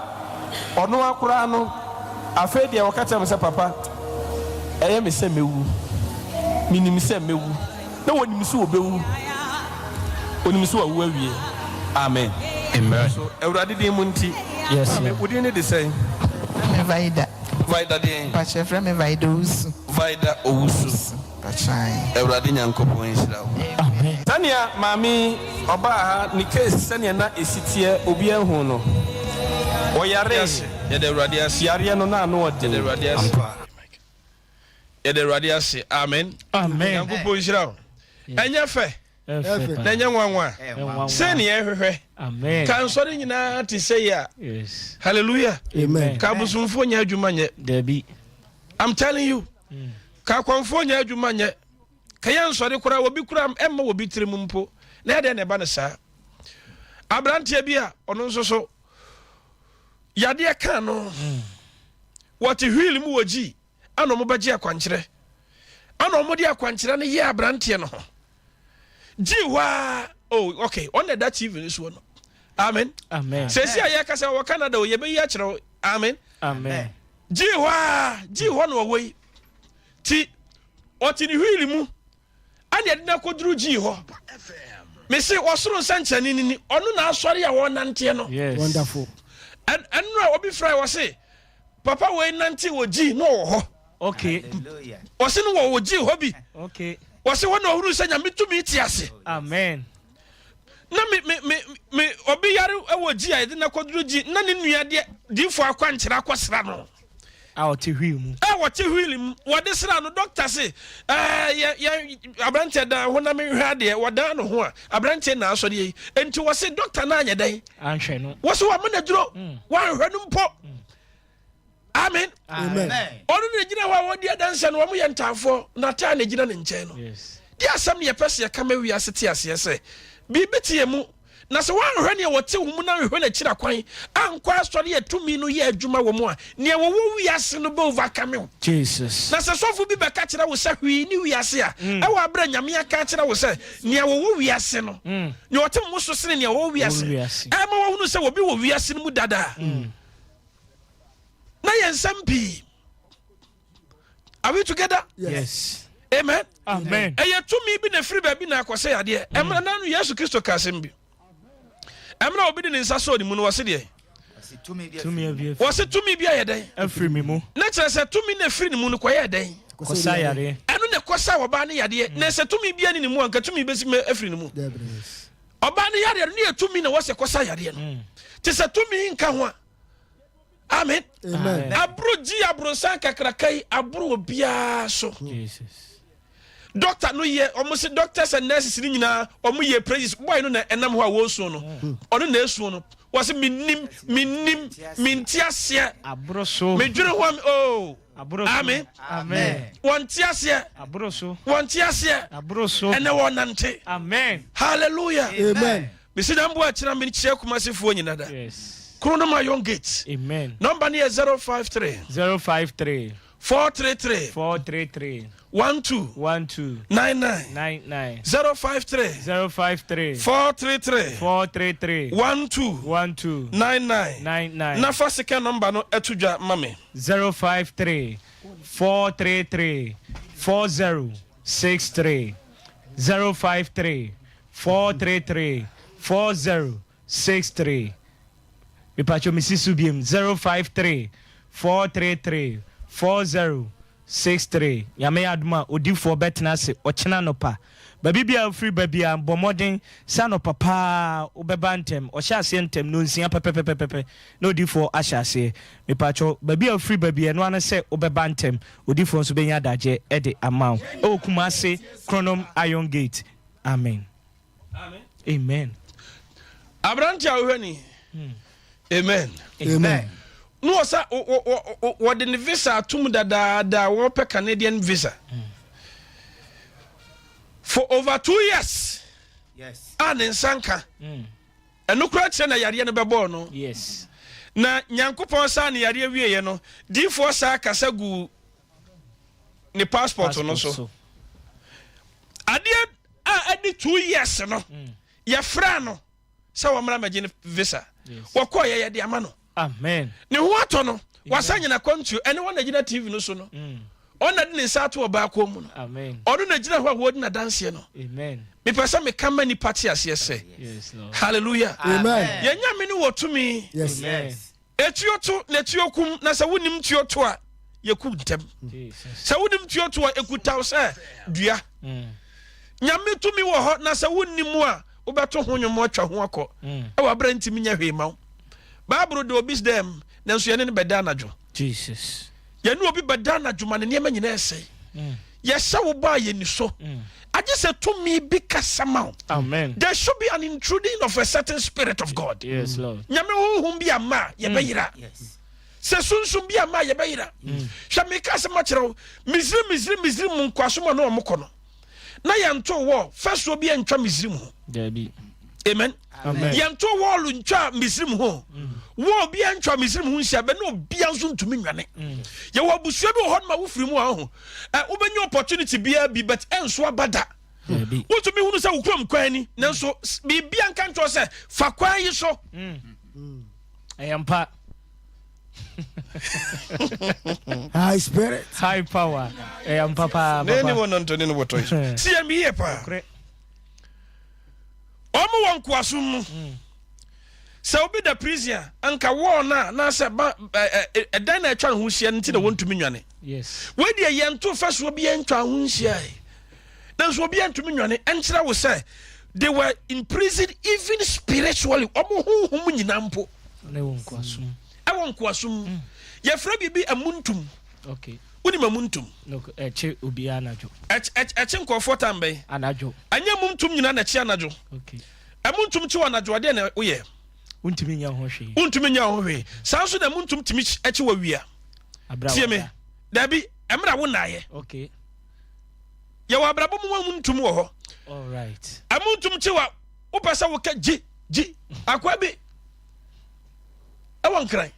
ɔno ara koraa no, afei deɛ ɔka kyerɛɛ me sɛ, Papa, ɛyɛ me sɛ mɛwu. Menim sɛ mɛwu. Na ɔnim sɛ ɔbɛwu. Ɔnim sɛ wawu awie. Amen. Amen. So Awurade din mu nti. Yes, Maame, Lord. wo din ne de sɛn? Me Vida. Vida deɛn? Mpakyɛ frɛ me Vida Owusu. Vida Owusu. Mpakyɛ. Awurade Nyankopɔn nhyira wo. Amen. Sɛnea maame yi ɔbaa ha ne case sɛnea na ɛsi teɛ obiara hu no. Ɔyaree. Yɛda Awurade ase. Yareɛ no na ano ɔden. Yɛda Awurade ase. Ampa. Yɛda Awurade ase. Amen. Amen. Nyankopɔn nhyira wo. Ɛnyɛ fɛ Ɛfɛ na ɛnyɛ nwanwa. Ɛnwanwa. Sɛ nea ɛhwehwɛ. Amen. Ka nsɔre nyinaa te sɛ yi a. Yes. Hallelujah. Amen. Ka abosomfoɔ nyɛ adwuma nyɛ. Dabi. I'm telling you. Ka akɔmfoɔ nyɛ adwuma nyɛ. Ka yɛ nsɔre koraa obi koraa ɛmma obi tirim mpo. Na ɛdɛn na ɛba no saa? Aberanteɛ bi a ɔno nso so yadeɛ kaa no. Wɔte wheel mu wɔ G ana wɔn bɛgye akwankyerɛ. Ana wɔn de akwankyerɛ no yɛ aberanteɛ no ho. G hɔ a oh okay ɔno na ɛda TV no soɔ no. Amen. Amen. Sɛsi a yɛka sɛ ɔwɔ Canada o yɛbɛyi akyerɛ wo. Amen. Amen. G hɔ a G hɔ na ɔwɔ yi. Ti ɔte ne wheel mu ɛna yɛde no akɔduru G hɔ. Mese ɔsoro nsɛnkyerɛnne no ni ɔno na asɔre a ɔrenanteɛ no. Yes. Wonderful. Ɛno a obi frɛ wɔ se papa wei nante wɔ G na ɔwɔ hɔ. Okay. Hallelujah. Ɔse no wɔ wɔ G hɔ bi. Okay. Ɔse hɔ na ɔhunu sɛ Nyame tumi te ase. Amen. Na me me me me obi yare wɔ G a yɛde no akɔduru G na ne nua deɛ diifoɔ akwankyerɛ akɔsra no. A ɔte wheel mu. A wɔte wheel mu. Wɔde sra no, dɔkta se, ɛɛ, yɛ, yɛ, aberanteɛ dan ho na menhwɛ adeɛ. Wɔdan no ho a, aberanteɛ na asɔre yi. Enti wɔse dɔkta no anyɛ dɛn? Anhwɛ no. Wɔse wɔama no aduro. Wɔanhwɛ no mpo. Amen. Amen. Ɔno na egyina hɔ a wɔdi adanseɛ no, wɔn yɛ ntaafoɔ, na taa na egyina ne nkyɛn no. Yes. Di asɛm no yɛpɛ sɛ yɛka ma wiase te aseɛ sɛ biribi te yɛn mu, na sɛ woanhwɛ nea wɔte wo mu na anhwehwɛ n'akyiri akwan ankɔ asɔre a tumi no yɛ adwuma wɔ mu a, nea wɔwɔ wiase no bɛ overcome wo. Jesus. Na sɛ sɔfo bi bɛka kyerɛ wo sɛ hwee nni wiase a, ɛwɔ abere a Nyame aka akyerɛ wo sɛ nea wɔwɔ wiase no, nea ɔte mo so sene nea ɔwɔ wiase, wiase. ɛma wɔhunu sɛ obi wɔ wiase no mu dada. Na yɛ nsɛm pii. Are we together? Yes. Amen. Amen. Ɛyɛ tumi bi na ɛfiri baabi na akɔsɛ yadeɛ. Ɛmmerɛ na no Yesu Kristo ka asɛm bi. Ɛmmerɛ a obi de ne nsa sɔɔ ne mu no, wɔse deɛ? Tumi abi afiri. Wɔse tumi bi ayɛ dɛn? Afiri me mu. Na kyerɛ sɛ tumi na ɛfiri ne mu no kɔyɛɛ dɛn? Kɔsa yareɛ. Ɛno na ɛkɔsa ɔbaa no yadeɛ. Na sɛ tumi bi ani ne mu a, nka tumi bɛsi afiri ne mu. Ɔbaa no yareɛ no ne yɛ tumi na wɔsɛ kɔsa yareɛ no. Te sɛ tumi nka ho a. Amen. Amen. Aboro gyi aborosan kakraka yi aboro obiara so. Jesus. Doctor no yɛ ɔmo se doctors and nurses ni nyinaa ɔmo yɛ praises boy no na ɛnam hɔ a wɔresuo no ɔno na esuo no wɔse menim menim mente aseɛ Aboro so. medwene ho a oh Aboro so. amen Amen. wɔnte aseɛ Aboro so. wɔnte aseɛ Aboro so. ɛnɛ wɔnante Amen. hallelujah. Amen. Mesi na mboa kyerɛ me kyerɛ Kumasefoɔ nyina da. Yes. Kronom Iron Gate. Amen. Number no yɛ 053 053 433 433 12 12 99 99 053 053 433 433 12 12 99 99 Na fa sika number no ɛto dwa ma me. 053 433 4063 053 433 4063 Mepatwo mesi so biem 053 433 4063 Nyame yɛ adom a odifoɔ bɛtena ase ɔkyena anɔpa. Baabi biara a wofiri ba biara bɔ mmɔden sɛ anɔpa paa wobɛba ntɛm. Ɔhyɛ aseɛ ntɛm nonsia pɛpɛpɛpɛpɛ na odifoɔ ahyɛ aseɛ. Mepatwo baabi a wofiri ba biara ɛno ara ne sɛ wobɛba ntɛm. Odifoɔ nso bɛnya adagyeɛ de ama wo. Ɛwɔ Kumasi Kronom Iron Gate. Amen. Amen. Aberante a wohwɛ ni. Amen. Amen. No wɔsa wɔde ne visa atum dadaada a wɔpɛ Canadian visa. For over 2 years. Yes. A ne nsa nka. Ɛno koraa kyerɛ na yareɛ no bɛbɔɔ no. Na Nyankopɔn saa ne yareɛ wieɛ no, diifoɔ saa kasa gu ne passport no so. Adeɛ a ɛde 2 years no, yɛfrɛ no sɛ wɔmmra mɛgye ne visa. Wɔkɔɔ yɛ yɛde ama no. Amen. Ne ho atɔ no, wasa nyina kwantuo ɛne wɔn na gyina TV no so no. Ɔna de ne nsa ato ɔbaa kɔn mu no. Amen. Ɔno na gyina hɔ a wɔdi n'adanseɛ no. Amen. Mepɛ sɛ meka ma nipa te aseɛ sɛ. Yes, Lord. Hallelujah. Amen. Yɛn Nyame no wɔ tumi. Yes. Amen. Etuo to na etuo kum na sɛ wonim tuo to a yɛku ntɛm. Jesus. Sɛ wonim tuo to a ekuta wo sɛ dua. Nyame tumi wɔ hɔ na sɛ wonnim mu a wobɛto ho nnwom atwa ho akɔ. Ɛwɔ abere ntumi nyɛ hwee ma wo. Bible de obi dɛm nanso yɛne no bɛda anadwo. Jesus. Yɛne obi bɛda anadwo ma ne nneɛma nyinaa ɛsɛe. Yɛhyɛ wo bɔ a yɛni so. Agye sɛ tumi bi kasa ma wo. Amen. There should be an intruding of a certain spirit of God. Yes, Lord. Nyame honhom bi ama a yɛbɛyera. Yes. Sɛ sunsum bi ama a yɛbɛyera. Hwɛ meka asɛm akyerɛ wo. Misrim, Misrim, Misrim mu nkoasom a na wɔn kɔ no. Na yɛnto wɔ fasuo bi antwa Misrim ho. Dabi. Amen. Amen. Yɛnto wɔɔlo ntwa Misrim ho. Wɔɔ bi antwa Misrim ho nhyia bɛ na obia nso ntumi nwane. Yɛwɔ abusua bi wɔ hɔ nom a wofiri mu a ho. Ɛ wobɛnya opportunity biara bi but ɛnso aba da. Dabi. Wotumi hunu sɛ wo kurom kwan ni nanso biribia nka nkyerɛ sɛ fa kwan yi so. Ɛyɛ mpa. High spirit. High power. Ɛyɛ mpa paa Ne ne papa. wɔ nɔntɔ ne ne wɔtɔ yi so. Si yɛn bi yie paa. Korɛ. Wɔn wɔ nkoasom mu. Sɛ obi da prison a, anka wɔɔ no a anaasɛ ba ɛ ɛ ɛdan na atwa ne ho hyia no nti na wɔntumi nwane. Yes. Wei deɛ yɛnto fasuo bi ntwa ho nhyia yi. Nanso obi antumi nwane. Ɛnkyerɛ wo sɛ they were in prison even spiritually. Wɔn honhom nyinaa mpo Ne wɔ nkoasom. ɛwɔ nkoasom mu. Yɛfrɛ biribi amuntum. Okay. Wonim amuntum? Ɛkye obiara anadwo. Ɛkye nkurɔfoɔ tam bɛn? Anadwo. Ɛnyɛ amuntum nyinaa na ɛkye anadwo. Okay. Amuntum kye wɔ anadwo adeɛ na woyɛ. Wontumi nyɛ ho hwee. Wontumi nyɛ ho hwee. Saa nso na amuntum tumi kye wɔ wia. Tie me. Dabi, ɛmmerɛ a wo nnaeɛ. Okay. Yɛwɔ abrabɔ mu amuntum wɔ hɔ. All right. Amuntum kye wa wopɛ sɛ woka gyi gyi akoa bi ɛwɔ nkran.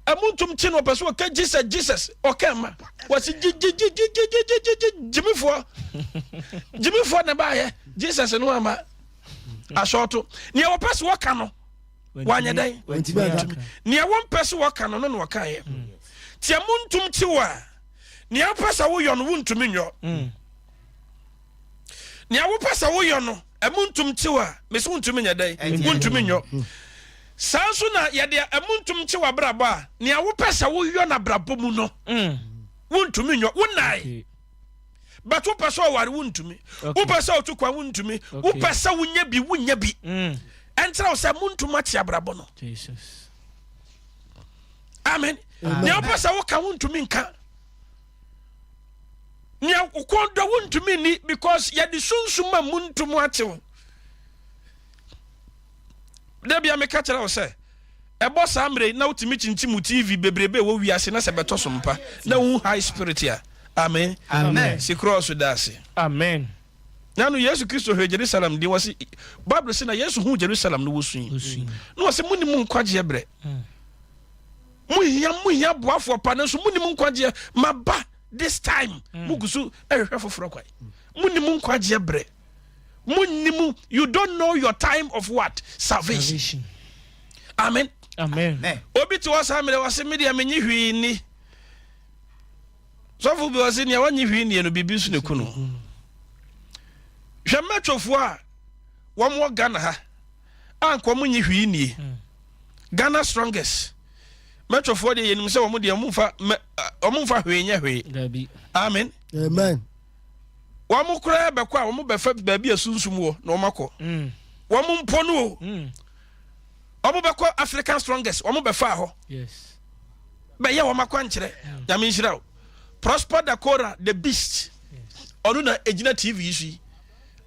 Amuntum kye no ɔpɛ sɛ ɔka Jesus Jesus ɔka ma wɔsi gyi gyi gyi gyi gyi gyi gyi gyi gyimifoɔ gyimifoɔ na baayɛ Jesus no ama asɔɔto nea wɔpɛ sɛ wɔka no wanyɛ dɛn nea wɔmpɛ sɛ wɔka no no na wɔkaeɛ nti amuntum kye wɔ a nea wopɛ sɛ woyɔ no wontumi nyɔ mm. nea wopɛ sɛ woyɔ no ɛmu ntom kyew a mese wontumi nyɛ dɛn wontumi nyɔ mm. Saa nso na yɛde ɛmu ntom kyew abrabɔ a nea wopɛ sɛ woyɔ no abrabɔ mu no mm. wontumi nyɔ wonae but wopɛ sɛ ɔware wontumi wopɛ sɛ ɔtu kwan wontumi wopɛ sɛ wonya bi wonya bi ɛnkyerɛ wo sɛ montom akye abrabɔ no. Amen. Nea wopɛ sɛ woka wontumi nka. Nea wokɔn dɔ wontumi nni because yɛde sunsum a muntum akyew. Da bia meka kyerɛ wo sɛ ɛbɔ saa mmerɛ na wotumi kyinkyim wo TV bebrebe wɔ wiase na sɛ bɛtɔ so mpa na wohu high spirit a. Amen. Amen. Si krɔɔso da ase. Amen. Na no Yesu Kristo hwɛɛ Jerusalem din, wɔse, Bible se na Yesu huu Jerusalem no wosui. Na wɔse, Monni mo nkwagyeɛ berɛ. Mohia, mohia boafoɔ pa, nanso monni mo nkwagyeɛ. Maba this time. Mogu so ɛhwehwɛ foforɔ kwan. Monni mo nkwagyeɛ berɛ. Monni mo, you don't know your time of what? Salvation. Salvation. Amen. Amen. Obi te hɔ saa mmerɛ, wɔse, me deɛ menye hwee nni. Sɔfo bi ɔse nea wannye hwee nnie no biribi nso na eku no. Hwɛ mɛtwofoɔ a wɔn wɔ Ghana ha a nka wɔn nye hwee nnie. Hmm. Ghana strongest. Mɛtwofoɔ deɛ yɛnim sɛ wɔn deɛ wɔn mfa wɔn mfa hwee nyɛ hwee. Amen. Amen. Wɔn koraa bɛkɔ a wɔn bɛfa baabi a sunsum wɔ na wɔn akɔ. Hmm. Wɔn mpo no o. Hmm. Wɔn bɛkɔ African strongest wɔn bɛfa hɔ. Yes. Bɛyɛ wɔn akwankyerɛ. Nyame nhyira wo. Prosper Dakora the beast. Ɔno na egyina TV yi so yi.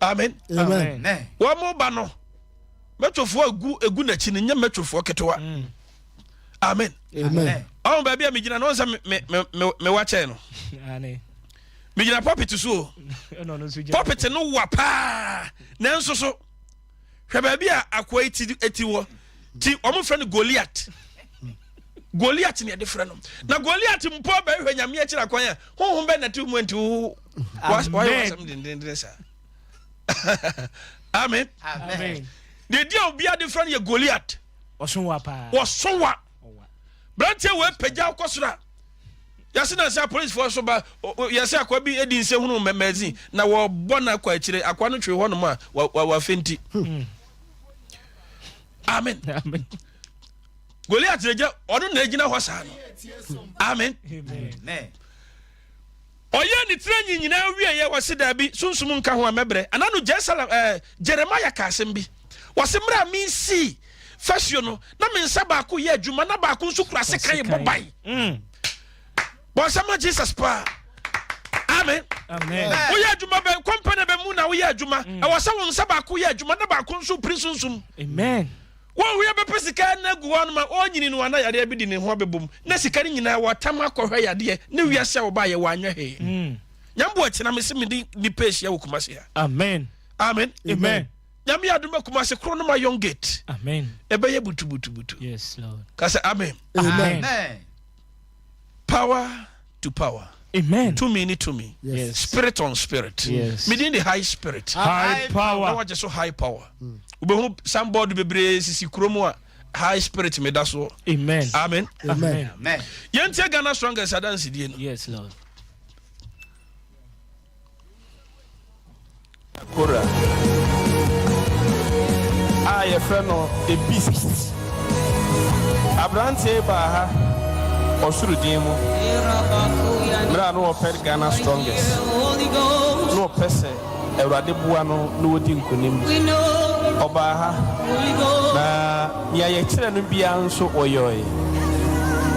Amen. Amen. Wɔn ba no mɛtwofoɔ egu egu n'akyi no nyɛ mɛtwofoɔ ketewa. Mm. Amen. Amen. Ɔn baabi a megyina no ɔn sɛ me me me me wa kyɛn no. Megyina pulpit so o. Pulpit no wa paa nanso so. Hwɛ baabi a akoa yi ti ti wɔ. Ti wɔn frɛ no Goliat. Goliat na yɛde frɛ no. Na Goliat mpo abɛhwɛ Nyame akyiri akwan a honhom bɛ na te mu nti wo wayɛ wasɛm dendenden saa. Amen. Amen. Deɛ di a obiara de frɛ no yɛ Goliat. Ɔso wa paa. Wɔso wa. Branteɛ wɔ apagya kɔ soro a yɛse na sɛ apolisifoɔ so ba yɛsɛ akoa bi di nsɛ hunu magazine na wɔbɔ no akɔ akyire akoa no twe hɔ nom a wafenti hmm. Amen. Goliath na gyina ɔno na egyina hɔ saa no. Amen. Ɔyɛ ne tiri nyi nyinaa wie yɛ wɔsi daabi sunsum nka ho a mɛbrɛ. Ana no Jerusalem ɛɛ eh, Jeremiah ka asɛm bi. Wɔsi mmerɛ a mi si fasuo no na mi nsa baako yɛ adwuma na baako nso kura sekan bɔ ban. Mm. Bɔnsɛm Jesus paa. Amen. Woyɛ adwuma bɛ kɔmpani bɛ mu na woyɛ adwuma. Mm. Ɛwɔ sɛ wo nsa baako yɛ adwuma na baako nso piri sunsum. Amen. Wɔn ho yɛbɛpɛ sika na agu hɔ no ma ɔnyini no ana yadeɛ bi de ne ho abɛbom na sika no nyinaa wɔatam akɔhwɛ yadeɛ ne wiase a wɔbaayɛ wɔanyɛ hwee. Mm. Nyambo akyina me se mede nipa ahyia wɔ Kumasi ha. Amen. Amen. Amen. Nyame adom bɛ Kumasi koro no ma young gate. Amen. Ɛbɛyɛ butubutubutu. Yes Lord. Ka sɛ amen. Amen. Power to power. Amen. Tumi ne tumi. Yes. Spirit on spirit. Yes. Medin de high spirit. High power. Na wagye so high power. Wobɛhu signboard bebree sisi kurom a high spirit meda soɔ. Amen. Amen. Amen. Yɛntie Ghana strongest adansedie no. Yes Lord. Kora a yɛfrɛ no The Beast. Aberanteɛ yi baa ha ɔsoro din mu mmerɛ a na ɔpɛ Ghana Strongest. Na ɔpɛ sɛ Awurade boa no na ɔdi nkonim. Ɔbaa ha, na nea yɛkyerɛ no biara nso ɔyɔe.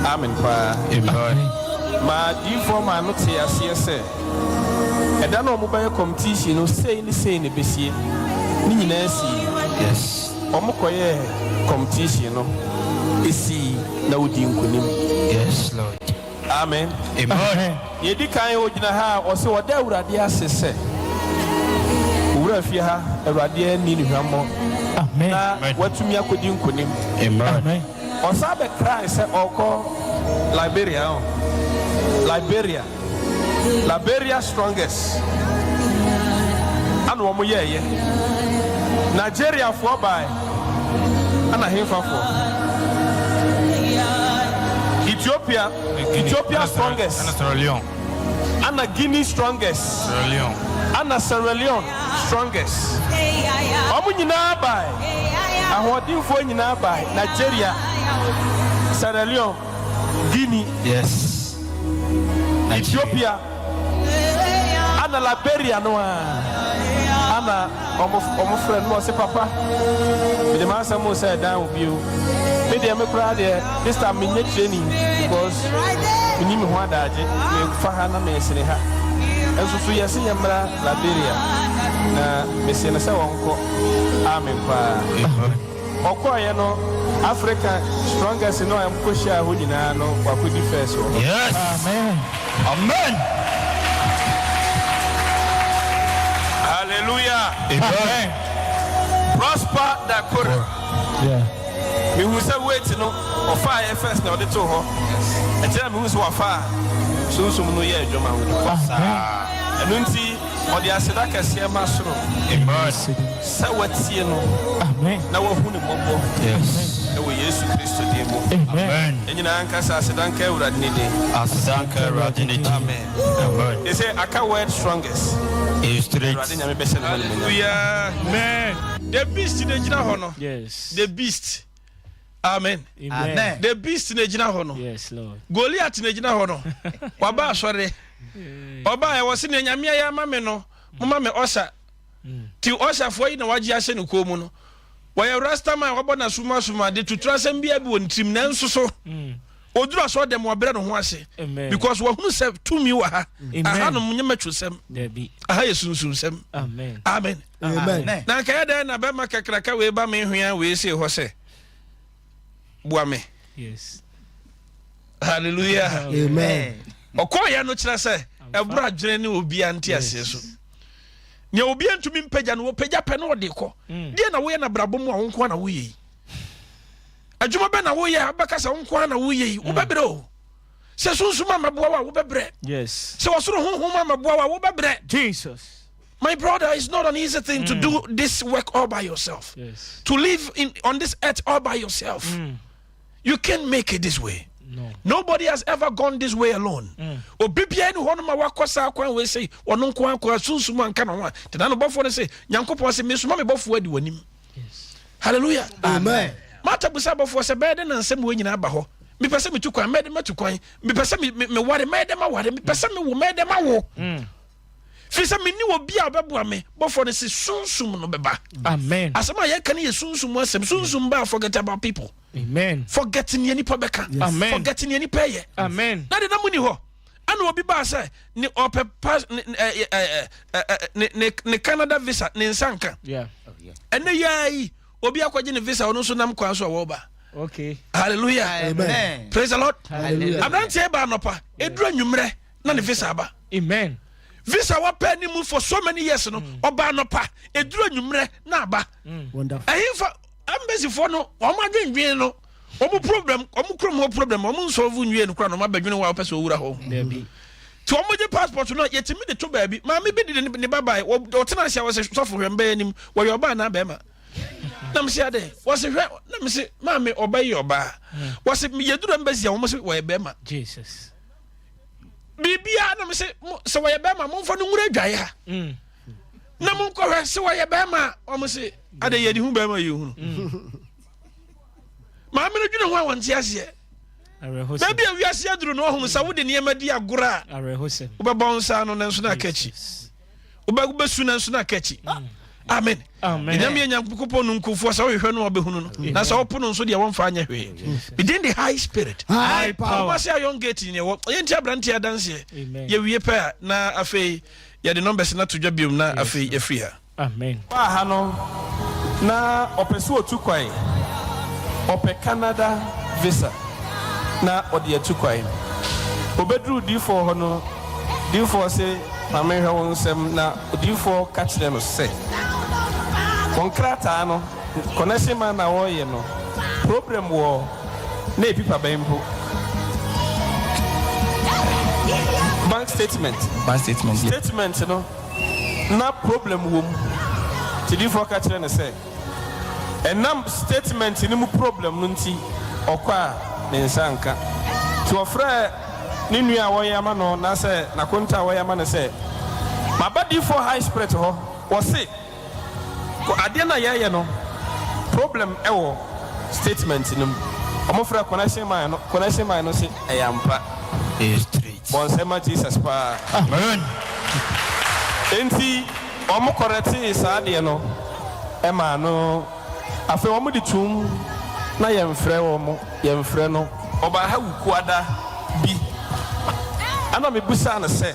Amen paa. Amen. Ma diyifoɔ maa no tee aseɛ sɛ ɛda no a wɔbɛyɛ competition no sei ne sei na ɛbɛsie. Ne nyinaa sii. Yes. Wɔkɔyɛɛ competition no, ɛsii na wodii nkonim. Yes Lord. Amen. Amen. Nea edi kan, ogyina ha a ɔse ɔda Awurade ase sɛ owura fie ha, Awurade anni no hwammɔ na watumi akodi nkonim. Amen. Ɔsan bɛkrae sɛ ɔrekɔ Liberia, oh, Liberia, Liberia strongest ana wɔn yɛɛyɛ. Nigeriafoɔ bae, ana henfafoɔ? Ethiopia. Ethiopia strongest. Ana Sierra Leone. Ana Guinea strongest. Sierra Leone. Ana Sierra Leone strongest. Wɔn nyinaa bae. Ahoɔdenfoɔ nyinaa bae. Nigeria, Sierra Leone, Guinea. Yes. Ethiopia. Ana Liberia no ara. Ana Ɔmo ɔmo frɛ no na ɔse papa mede m'asɛm wo sɛ dan wo bio me deɛ me koraa deɛ this time menyɛ training because menni me ho adaagye mefa ha na mesene ha nso so yɛse yɛmmra Liberia na mese no sɛ ɔnkɔ amen paa ɔkɔɔyɛ no Africa strongest no a ɛmkɔhyiaa hɔ nyinaa no wakɔdi first wɔ hɔ. Yes. Amen. Amen. Hallelujah. Amen. Prosper Dakora. Yeah. Mehu sɛ weight no ɔfaa yɛ first na ɔde too hɔ. Ɛkyerɛ na mehu sɛ wafa a sunsum no yɛ adwuma wɔ ne mu. Amen. Ɛno nti ɔde aseda kɛseɛ ma soro Amen. sɛ watie no Amen. na wahu ne mmɔbɔ Yes. ɛwɔ Yesu Kristo din mu. Amen. Amen. Yɛn nyinaa nka sɛ aseda nka Awurade ne din. Aseda nka Awurade ne din. Amen. Amen. They say aka word strongest. Is straight. Awurade Nyame bɛhyɛ ne ho animuonyam. Hallelujah. Amen. The beast na egyina hɔ no. Yes. The beast. Amen. Amen. The beast na egyina hɔ no. Yes, Lord. Goliath na egyina hɔ no. Waba asɔre. Ɔba ɛwɔ se nea Nyame ayɛ ama me no, moma me ɔsa. Ti ɔsafoɔ yi na wagye ahyɛ ne kɔn mu no. Wɔyɛ rastaman a wabɔ n'asomasom ade tutu asɛm biara bi wɔ ne tirim nanso so oduru asɔre dɛm wabrɛ ne ho ase because wahunu sɛ tumi wɔ ha. Ahanom nyɛ mɛtwosɛm. Aha yɛ sunsumsɛm. Amen. Amen. Na nka yɛ dɛn na bɛma kakraka wei ba me hwea wei sei hɔ sɛ boa me. Yes. Hallelujah. Amen. Ɔkɔɔyɛ no kyerɛ sɛ ɛboro adwene ne obiara nte aseɛ so. Nea obiara ntumi mpagya no, wɔpagya pɛ na ɔde kɔ. Deɛ na woyɛ na brabɔ mu a wo nko ara na woyɛ yi? Adwuma bɛ na woyɛ a wobɛka sɛ wo nko ara na woyɛ yi? Wobɛbrɛ o. Sɛ sunsum ammɛboa wo a wobɛbrɛ. Yes. Sɛ ɔsoro honhom ammɛboa wo a wobɛbrɛ. Jesus. My brother, it's not an easy thing to do this work all by yourself. Yes. To live in on this earth all by yourself. You can't make it this way. No. Nobody has ever gone this way alone. Obi biara ni hɔ no ma wakɔ saa kwan wei sei ɔno nko akɔ asunsum anka ne ho a tena no bɔfoɔ no se Nyankopɔn se mesoma me bɔfoɔ adi w'anim. Hallelujah. Amen. Martha busa bɔfoɔ sɛ bɛyɛ dɛn na nsɛm wei nyinaa ba hɔ? Mepɛ sɛ metu kwan, mɛyɛ dɛn matu kwan? Mepɛ sɛ meware, mɛyɛ dɛn maware? Mepɛ sɛ mewo, mɛyɛ dɛn mawo? Firi sɛ menni obi a ɔbɛboa me. Bɔfoɔ no se sunsum no bɛba. Amen. Asɛm a yɛka no yɛ sunsum asɛm. Sunsum ba a forget about people. Amen. Forget nea nipa bɛka. Yes. Amen. Forget nea nipa yɛ. Amen. Na de na mu ni hɔ. Ɛna obi baa sɛ ne ɔpɛ pass ne ɛ ɛ ɛ ne ne ne Canada visa ne nsa nka. Yeah. Ɛnɛ yɛ yi obi akɔgye ne visa ɔno nso nam kwan so a wɔreba. Okay. Hallelujah. Amen. Praise the Lord. Hallelujah. Aberanteɛ ba anɔpa eduru anwummerɛ na ne visa aba. Amen. Visa wapɛ ne mu for so many years no ɔba anɔpa eduru anwummerɛ na aba. Wonderful. Ɛhinfa Embassy foɔ no wɔn adwendwen no wɔn problem wɔn kurom hɔ problem wɔn nsɔlvo nwie no koraa na wɔn abɛdwene wɔ a wɔpɛ sɛ owura hɔ. Dabi. Ti wɔn gye passport no yɛtumi de to baabi maame bi de ne ba bae ɔtena ase a wɔsɛ sɔfo hwɛ mbɛyɛ anim wɔyɛ ɔbaa anaa bɛrima na mese adɛ wɔsɛ hwɛ na mese maame ɔba yi ɔbaa wɔsɛ yɛduru embassy a wɔn sɛ wɔyɛ bɛrima. Jesus. Biribiara na mese sɛ wɔyɛ bɛrima momfa no nwura adwaeɛ ha. Mm. na monkɔhwɛ sɛ wɔyɛ bɛrima a wɔn se adɛ yɛde hu bɛrima yɛ hunu mm. maame no dwene ho a wɔnte aseɛ baabi a wiase aduru no ɔhunu sɛ wode nneɛma di agorɔ a wobɛbɔ nsa no nanso no aka akyi wobɛsu nanso no aka akyi mm. Amen. Amen. Nyame yɛ Nyankopɔn nunkufoɔ, sɛ wohwehwɛ no a wobɛhunu no, na sɛ wopo no nso deɛ wɔmfa anyɛ hwee. Medin de High Spirit. High power. Kumasi Iron Gate ne ɛwɔ. Yɛnti aberanteɛ adanseɛ. Amen. Yɛwie pɛ a na afei yɛde numbers no ato dwa biom na afei yɛfiri ha. Amen. Baa ha no na ɔpɛ sɛ ɔtu kwan, ɔpɛ Canada visa na ɔde atu kwan. Ɔbɛduruu diifoɔ hɔ no, diifoɔ se ma menhwɛ wo nsam na odiyifoɔ ka kyerɛɛ no sɛ, Wɔn krataa no, connection man na wɔreyɛ no, problem wɔ na epipa bɛn mpo. Bank statement. Bank statement, yeah. Statement no, na problem wɔ mu. Nti diyifoɔ ka kyerɛɛ no sɛ, ɛnam statement no mu problem no nti, ɔkɔ a, ne nsa nka. Nti ɔfrɛɛ. Ne nua a wɔyɛ ama no naasɛ n'akonta a wɔyɛ ama no sɛ, Maba difoɔ high spirit hɔ, wɔse kɔ adeɛ no a yɛɛyɛ no problem wɔ statement no mu. Ɔmo frɛ connection man no, connection man no se ɛyɛ ampa. Ɛyɛ straight. Bɔ nsɛm ma Jesus paa. Amen. Enti ɔmo kɔrɛtee saa adeɛ no maa no. Afei ɔmo de tuum na yɛnfrɛ wɔn, yɛnfrɛ no. Ɔbaa ha Wukuada bi, ɛna mebisaa no sɛ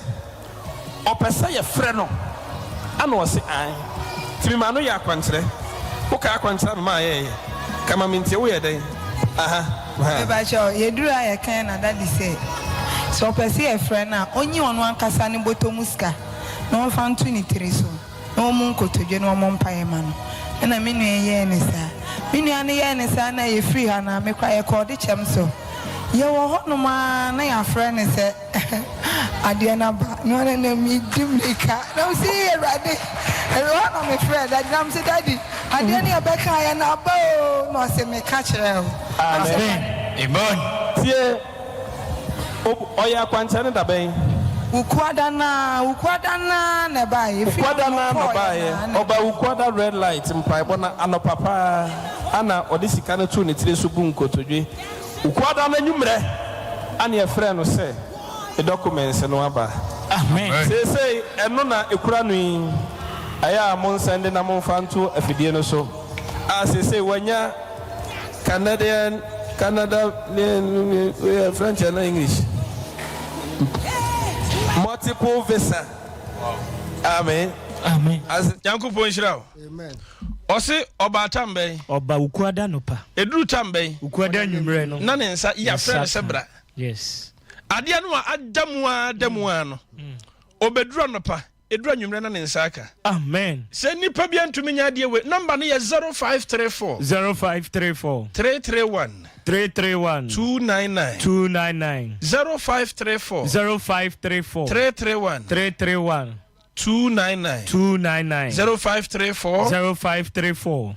ɔpɛ sɛ yɛfrɛ no, ɛna ɔse ae. Nti memaa no yɛɛ akwankyerɛ. Wokae akwankyerɛ a memaa yɛɛyɛ? Ka ma mentie, woyɛɛ dɛn? Aha, aha. Mepakyɛw, yɛduru a yɛkae na daddy sɛ, sɛ ɔpɛ sɛ yɛfrɛ no a, ɔnyi ɔno ankasa ne bɔtɔ mu sika na ɔmfa nto ne tiri so. na wɔmmu nkotodwe na wɔmmɔ mpaeɛ mma no. Ɛna me nua yi yɛɛ no saa. Me nua no yɛɛ no saa na yɛfirii ha no, me koraa yɛkɔɔ ɔdekyɛm so. Yɛwɔ hɔnom ara na yɛafrɛ no sɛ adeɛ no aba. Me ara na medi mmirika na mese, Ee Awurade! Ɛwɔ hɔ na mefrɛɛ Daddy na mese, Daddy, adeɛ no yɛbɛkaeɛ no aba oo! Na ɔse, Meka kyerɛɛ wo. Amen. Amen. Tie! Ob, ɔyɛ akwankyerɛ no da bɛn? Wukuada no ara, Wukuada no ara na ɛbaeɛ. Ɛfiri Wukuada hɔ no no ara na kɔeɛ ɔbaeɛ. no ara na Ɔbaa ɛbaeɛ. Wukuada Red Light mpaebɔ no anɔpa pa ara na ɔde sika no too ne tiri so buu nkotodwe. Wukuada no anwummerɛ ana yɛfrɛɛ no sɛ ne documents no aba. Amen. Seesei ɛno na ɛkura no yi. Ɛyɛ a monsɛnde na momfa nto afidie no so. A seesei wanya. Canadian, Canada ne ne yɛ French ana English? Multiple visa. Amen. Amen. As Nyankopɔn nhyira wo. Amen. Ɔse ɔbaa tam bɛn? Ɔba Wukuada anɔpa. Ɛduru tam bɛn? Wukuada anwummerɛ no. Na ne nsa, yɛafrɛ no sɛ bra. Yes. Adeɛ no a ada mu ara da mu ara no, ɔbɛduru anɔpa. Ɛduru anwummerɛ na ne nsa aka. Amen. Sɛ nipa bia ntumi nyɛ adeɛ wei, number no yɛ 0534. 0534. 331. 331. 299. 299. 0534. 0534. 331. 331. 299. 299. 0534. 0534.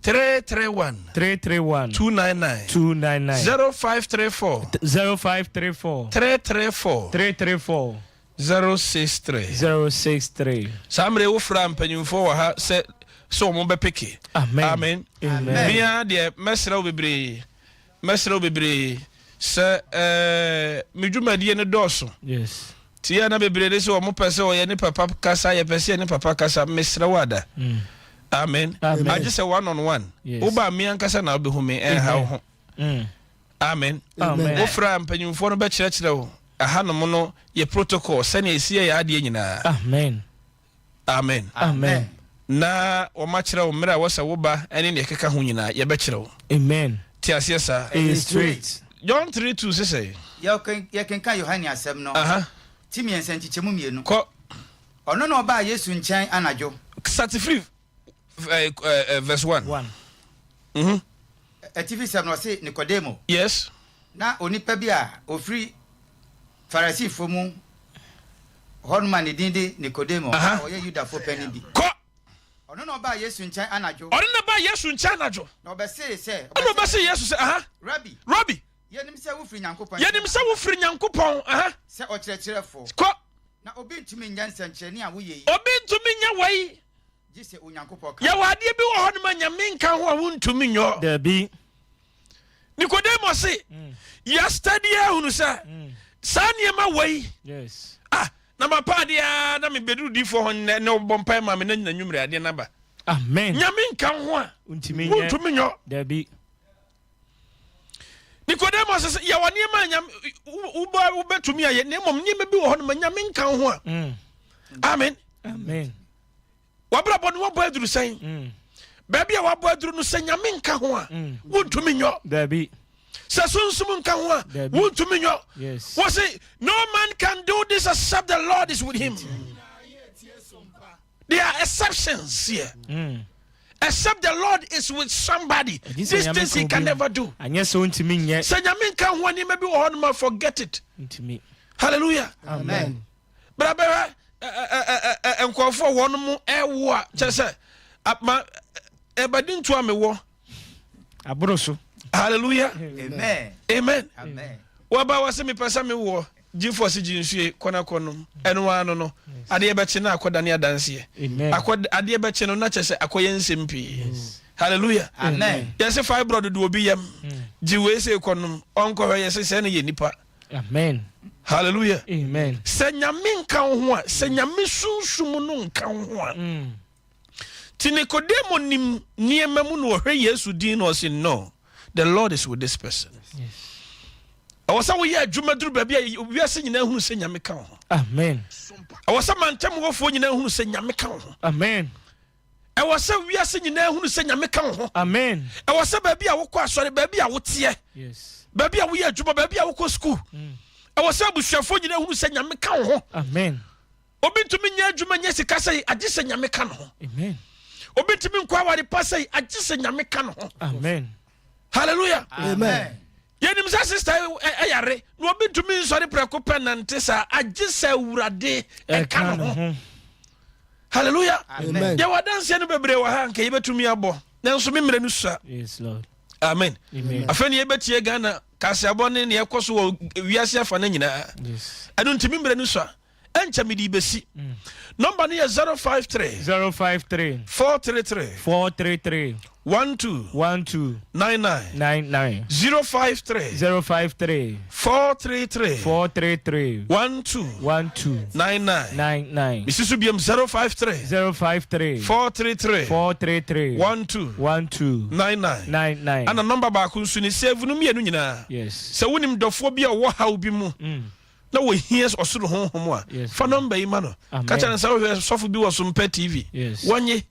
331. 331. 299. 299. 0534. 0534. 334. 334. 063. 063. Saa mmerɛ yi wo fra mpanyinfoɔ wɔ ha sɛ sɛ wɔn bɛ peke. Amen. Amen. Amen. Me ara deɛ mɛsrɛ wo bebree mɛsrɛ wo bebree sɛ ɛɛ me dwumadie no dɔɔso. Yes. Ti yɛ na bebree de sɛ wɔn pɛ sɛ ɔyɛ ne papa kasa yɛ pɛ sɛ yɛ ne papa kasa mesrɛ wo ada. Amen. Amen. Agye sɛ one on one. Yes. Wo ba me ankasa na wobɛhu me ɛnha wo ho. Amen. Amen. Wofrɛ a mpanyimfoɔ no bɛkyerɛkyerɛ wo. Ɛhanom no yɛ protocol sɛnea ɛsi yɛ yɛn adeɛ nyinaa. Amen. Amen. Amen. Na wɔakyerɛ wo mmerɛ a ɛwɔ sɛ woba ne nea ɛkeka ho nyinaa yɛbɛkyerɛ wo. Amen. Te aseɛ saa? Ɛyɛ straight. John 3 2 se sɛn? Yɛkenkan Yohane Asɛm no, ti mmiɛnsa nkyekyɛmu mmienu. Kɔ. Ɔno na ɔbaa Yesu nkyɛn anadwo. Start firi verse 1. 1. Atifi sɛm no, ɔse Nikodemo. Yes. Na onipa bi a ɔfiri Farisifoɔ mu hɔnom a ne din de Nikodemo a ɔyɛ Yudafoɔ panin bi. Kɔ. Ɔno na ɔbaa Yesu nkyɛn anadwo. Ɔno na ɔbaa Yesu nkyɛn anadwo. Na ɔbɛsee sɛ. Ɛna ɔbɛsee Yesu sɛ, aha. Rabi. Rabi. Yɛnim sɛ wofiri Nyankopɔn. Yɛnim sɛ wofiri Nyankopɔn, aha. Sɛ ɔkyerɛkyerɛfoɔ. Kɔ. Na obi ntumi nyɛ nsɛnkyerɛnne a woyɛ yi. Obi ntumi nyɛ wei. Gye sɛ Onyankopɔn ka. Yɛwɔ adeɛ bi wɔ hɔnom a Nyame nka ho a wontumi nyɔ. Dabi. Nicodemus se, yɛastadi ahunu sɛ saa nneɛma wei. Yes. Ah, Na mapa adeɛ ara na mebɛduru difoɔ hɔ nnɛ na ɔbɔ mpaeɛ maa me na nyina nwummerɛ adeɛ no aba. Amen. Nyame nka wo ho a, Wontumi nyɛ. wontumi nyɔ. Dabi. Nicodemus sɛ yɛwɔ nneɛma a nyame wobɛtumi ayɛ na mmom nneɛma bi wɔ hɔ no ma nyame nka wo ho a. Amen. Amen. Wabrabɔ no wabɔ aduru sɛn? Baabi a wabɔ aduru no sɛ nyame nka ho a, wontumi nyɔ. Dabi. Sɛ sunsum nka ho a, Dabi. wontumi nyɔ. Yes. Wɔse no man can do this except the Lord is with him. There are exceptions here. Except the Lord is with somebody. Ɛgye sɛ These Nyame things ka he can obi ho. never do. Anyɛ sɛ wontumi nyɛ. Sɛ nyame nka ho a nneɛma bi wɔ hɔ no ma forget it. Ntumi. Hallelujah. Amen. Bra bɛhwɛ nkurɔfoɔ a wɔn mo ɛwo a kyerɛ sɛ ma ɛbɛdi nto a mewɔ. Aboro so. Hallelujah. Amen. Amen. Amen. Wɔba wɔ sɛ mepɛ sɛ mewoɔ gyefoɔ se gye nsue kɔna kɔnom ɛno ara no no adeɛ bɛkye na akɔda ne adanseɛ. Amen. Akɔ adeɛ bɛkye no na kyerɛ sɛ akɔyɛ nsɛm pii. Hallelujah. Amen. Yɛse fibroid de obi yam gye wei sɛ kɔnom ɔnkɔhwɛ yɛse sɛ no yɛ nipa. Amen. Hallelujah. Amen. Sɛ nyame nka wo ho a, sɛ nyame sunsum no nka wo ho a. Ti Nikodemo nim nneɛma mu na ɔhwɛ Yesu din na ɔse no, the Lord is with this person. Ɛwɔ sɛ woyɛ adwuma duru baabi a wiase nyinaa hunu sɛ nyame ka wo ho. Amen. Ɛwɔ sɛ mantam hɔfoɔ nyinaa hunu sɛ nyame ka wo ho. Amen. Ɛwɔ sɛ wiase nyinaa hunu sɛ nyame ka wo ho. Amen. Ɛwɔ sɛ baabi a wokɔ asɔre, baabi a woteɛ, Yes. baabi a woyɛ adwuma, baabi a wokɔ sukuu. Ɛwɔ sɛ abusuafoɔ nyinaa hunu sɛ nyame ka wo ho. Amen. Obi ntumi nyɛ adwuma nyɛ sika sɛ agye sɛ nyame ka ne ho. Amen. Obi ntumi nkɔ aware pa sɛ agye sɛ nyame ka ne ho. Amen. Hallelujah. Amen. Yɛnim sɛ sister ɛyare na obi ntumi nsɔre prɛko pɛ nante saa agye sɛ awurade ɛka ne ho. Hallelujah. Amen. Yɛwɔ adanseɛ no bebree wɔ ha nka yɛbɛtumi abɔ nanso me mmerɛ no sua. Yes, Lord. Amen. Amen. Afei ne yɛbɛtie Ghana kaseabɔ ne neɛ ɛkɔ so wɔ wiase afa no nyinaa. Yes. Ɛno nti me mmerɛ no sua. Ɛnkyɛ mede bɛsi. Nɔmba no yɛ 053 053 433 433 12 12 99 99 053 053 433 433 12 12 99 99 mesi so biam 053 053 433 433 12 12 99 99. Ana nɔmba baako nso ni save no mmienu nyinaa. Yes. Sɛ wonim dɔfoɔ bi a ɔwɔ haw bi mu na wɔhia ɔsoro honhom a, Yes. fa nɔmba yi ma no. Amen. Ka kyerɛ no sɛ wohwɛ sɔfo bi wɔ Sompɛ TV. Yes. Wɔnye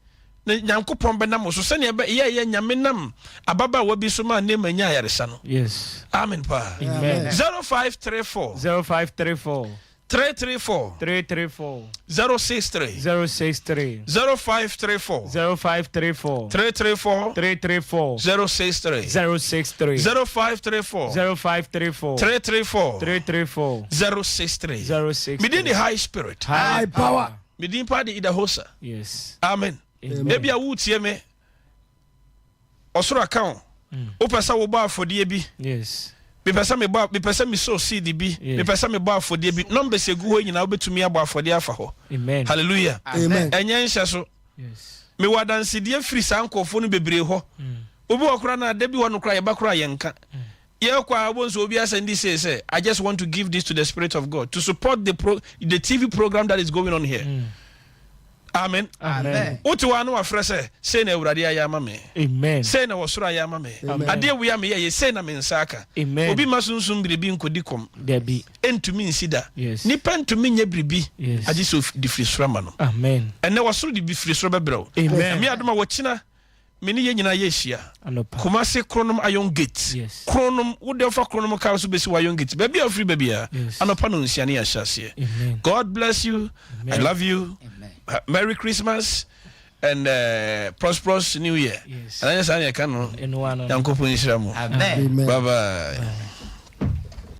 na Nyankopɔn bɛnam wo so sɛnea ɛbɛ yɛ yɛ Nyame nam ababaawa bi so maa Naaman nyaa ayaresa no. Yes. Amen paa. Amen. 0534 0534 334 334 063 063 0534 0534 334 334 063 063 0534 0534 334 334 063 063. Medin de High Spirit. High power. Medin pa de Idahosa. Yes. Amen. Amen. Ebi a wotie me ɔsoro aka wo. Wopɛ sɛ wobɔ afɔdeɛ bi. Yes. Mepɛ sɛ mebɔ mepɛ sɛ mesɔ seed bi. Yes. Mepɛ sɛ mebɔ afɔdeɛ bi. Numbers egu hɔ nyinaa wobɛtumi abɔ afɔdeɛ afa hɔ. Amen. Hallelujah. Amen. Ɛnyɛ nhyɛ so. Yes. Mewɔ adansedie firi saa nkurɔfoɔ no bebree hɔ. Obi wɔ koraa na ada bi wɔ no koraa yɛba koraa yɛnka. Yɛkɔ a wobɛhu sɛ obi asɛnde sei sɛ I just want to give this to the spirit of God to support the pro the TV program that is going on here. Amen. Amen. Wote hɔ a na wafrɛ sɛ sei na Awurade ayɛ ama me. Amen. Sei na wɔsoro ayɛ ama me. Amen. Adeɛ wei a meyɛ yɛ sei na me nsa aka. Amen. Obi ma sunsum biribi nkɔdi kɔm. Dabi. Ɛntumi nsi da. Yes. Nipa ntumi nyɛ biribi Yes. agye sɛ of- de firi soro ama no. Amen. Ɛnɛ wɔsoro de bi firi soro bɛbrɛ wo. Amen. Nyame adom a wɔkyina me ne yɛn nyinaa yɛhyia. Anɔpa. Kumasi Kronom Iron Gate. Yes. Kronom, wo deɛ wofa Kronom car so bɛsi wɔ Iron Gate. Baabi a wofiri baabi a. Yes. Anɔpa no nsia ne yɛahyɛ aseɛ. Amen. God bless you. Amen. I love you. Amen. Merry Christmas and prosperous New Year. Yes. Ananyɛ saa ne yɛka no. Ɛno ano. Nyankopɔn nhyira mo. Amen. Amen. Bye bye.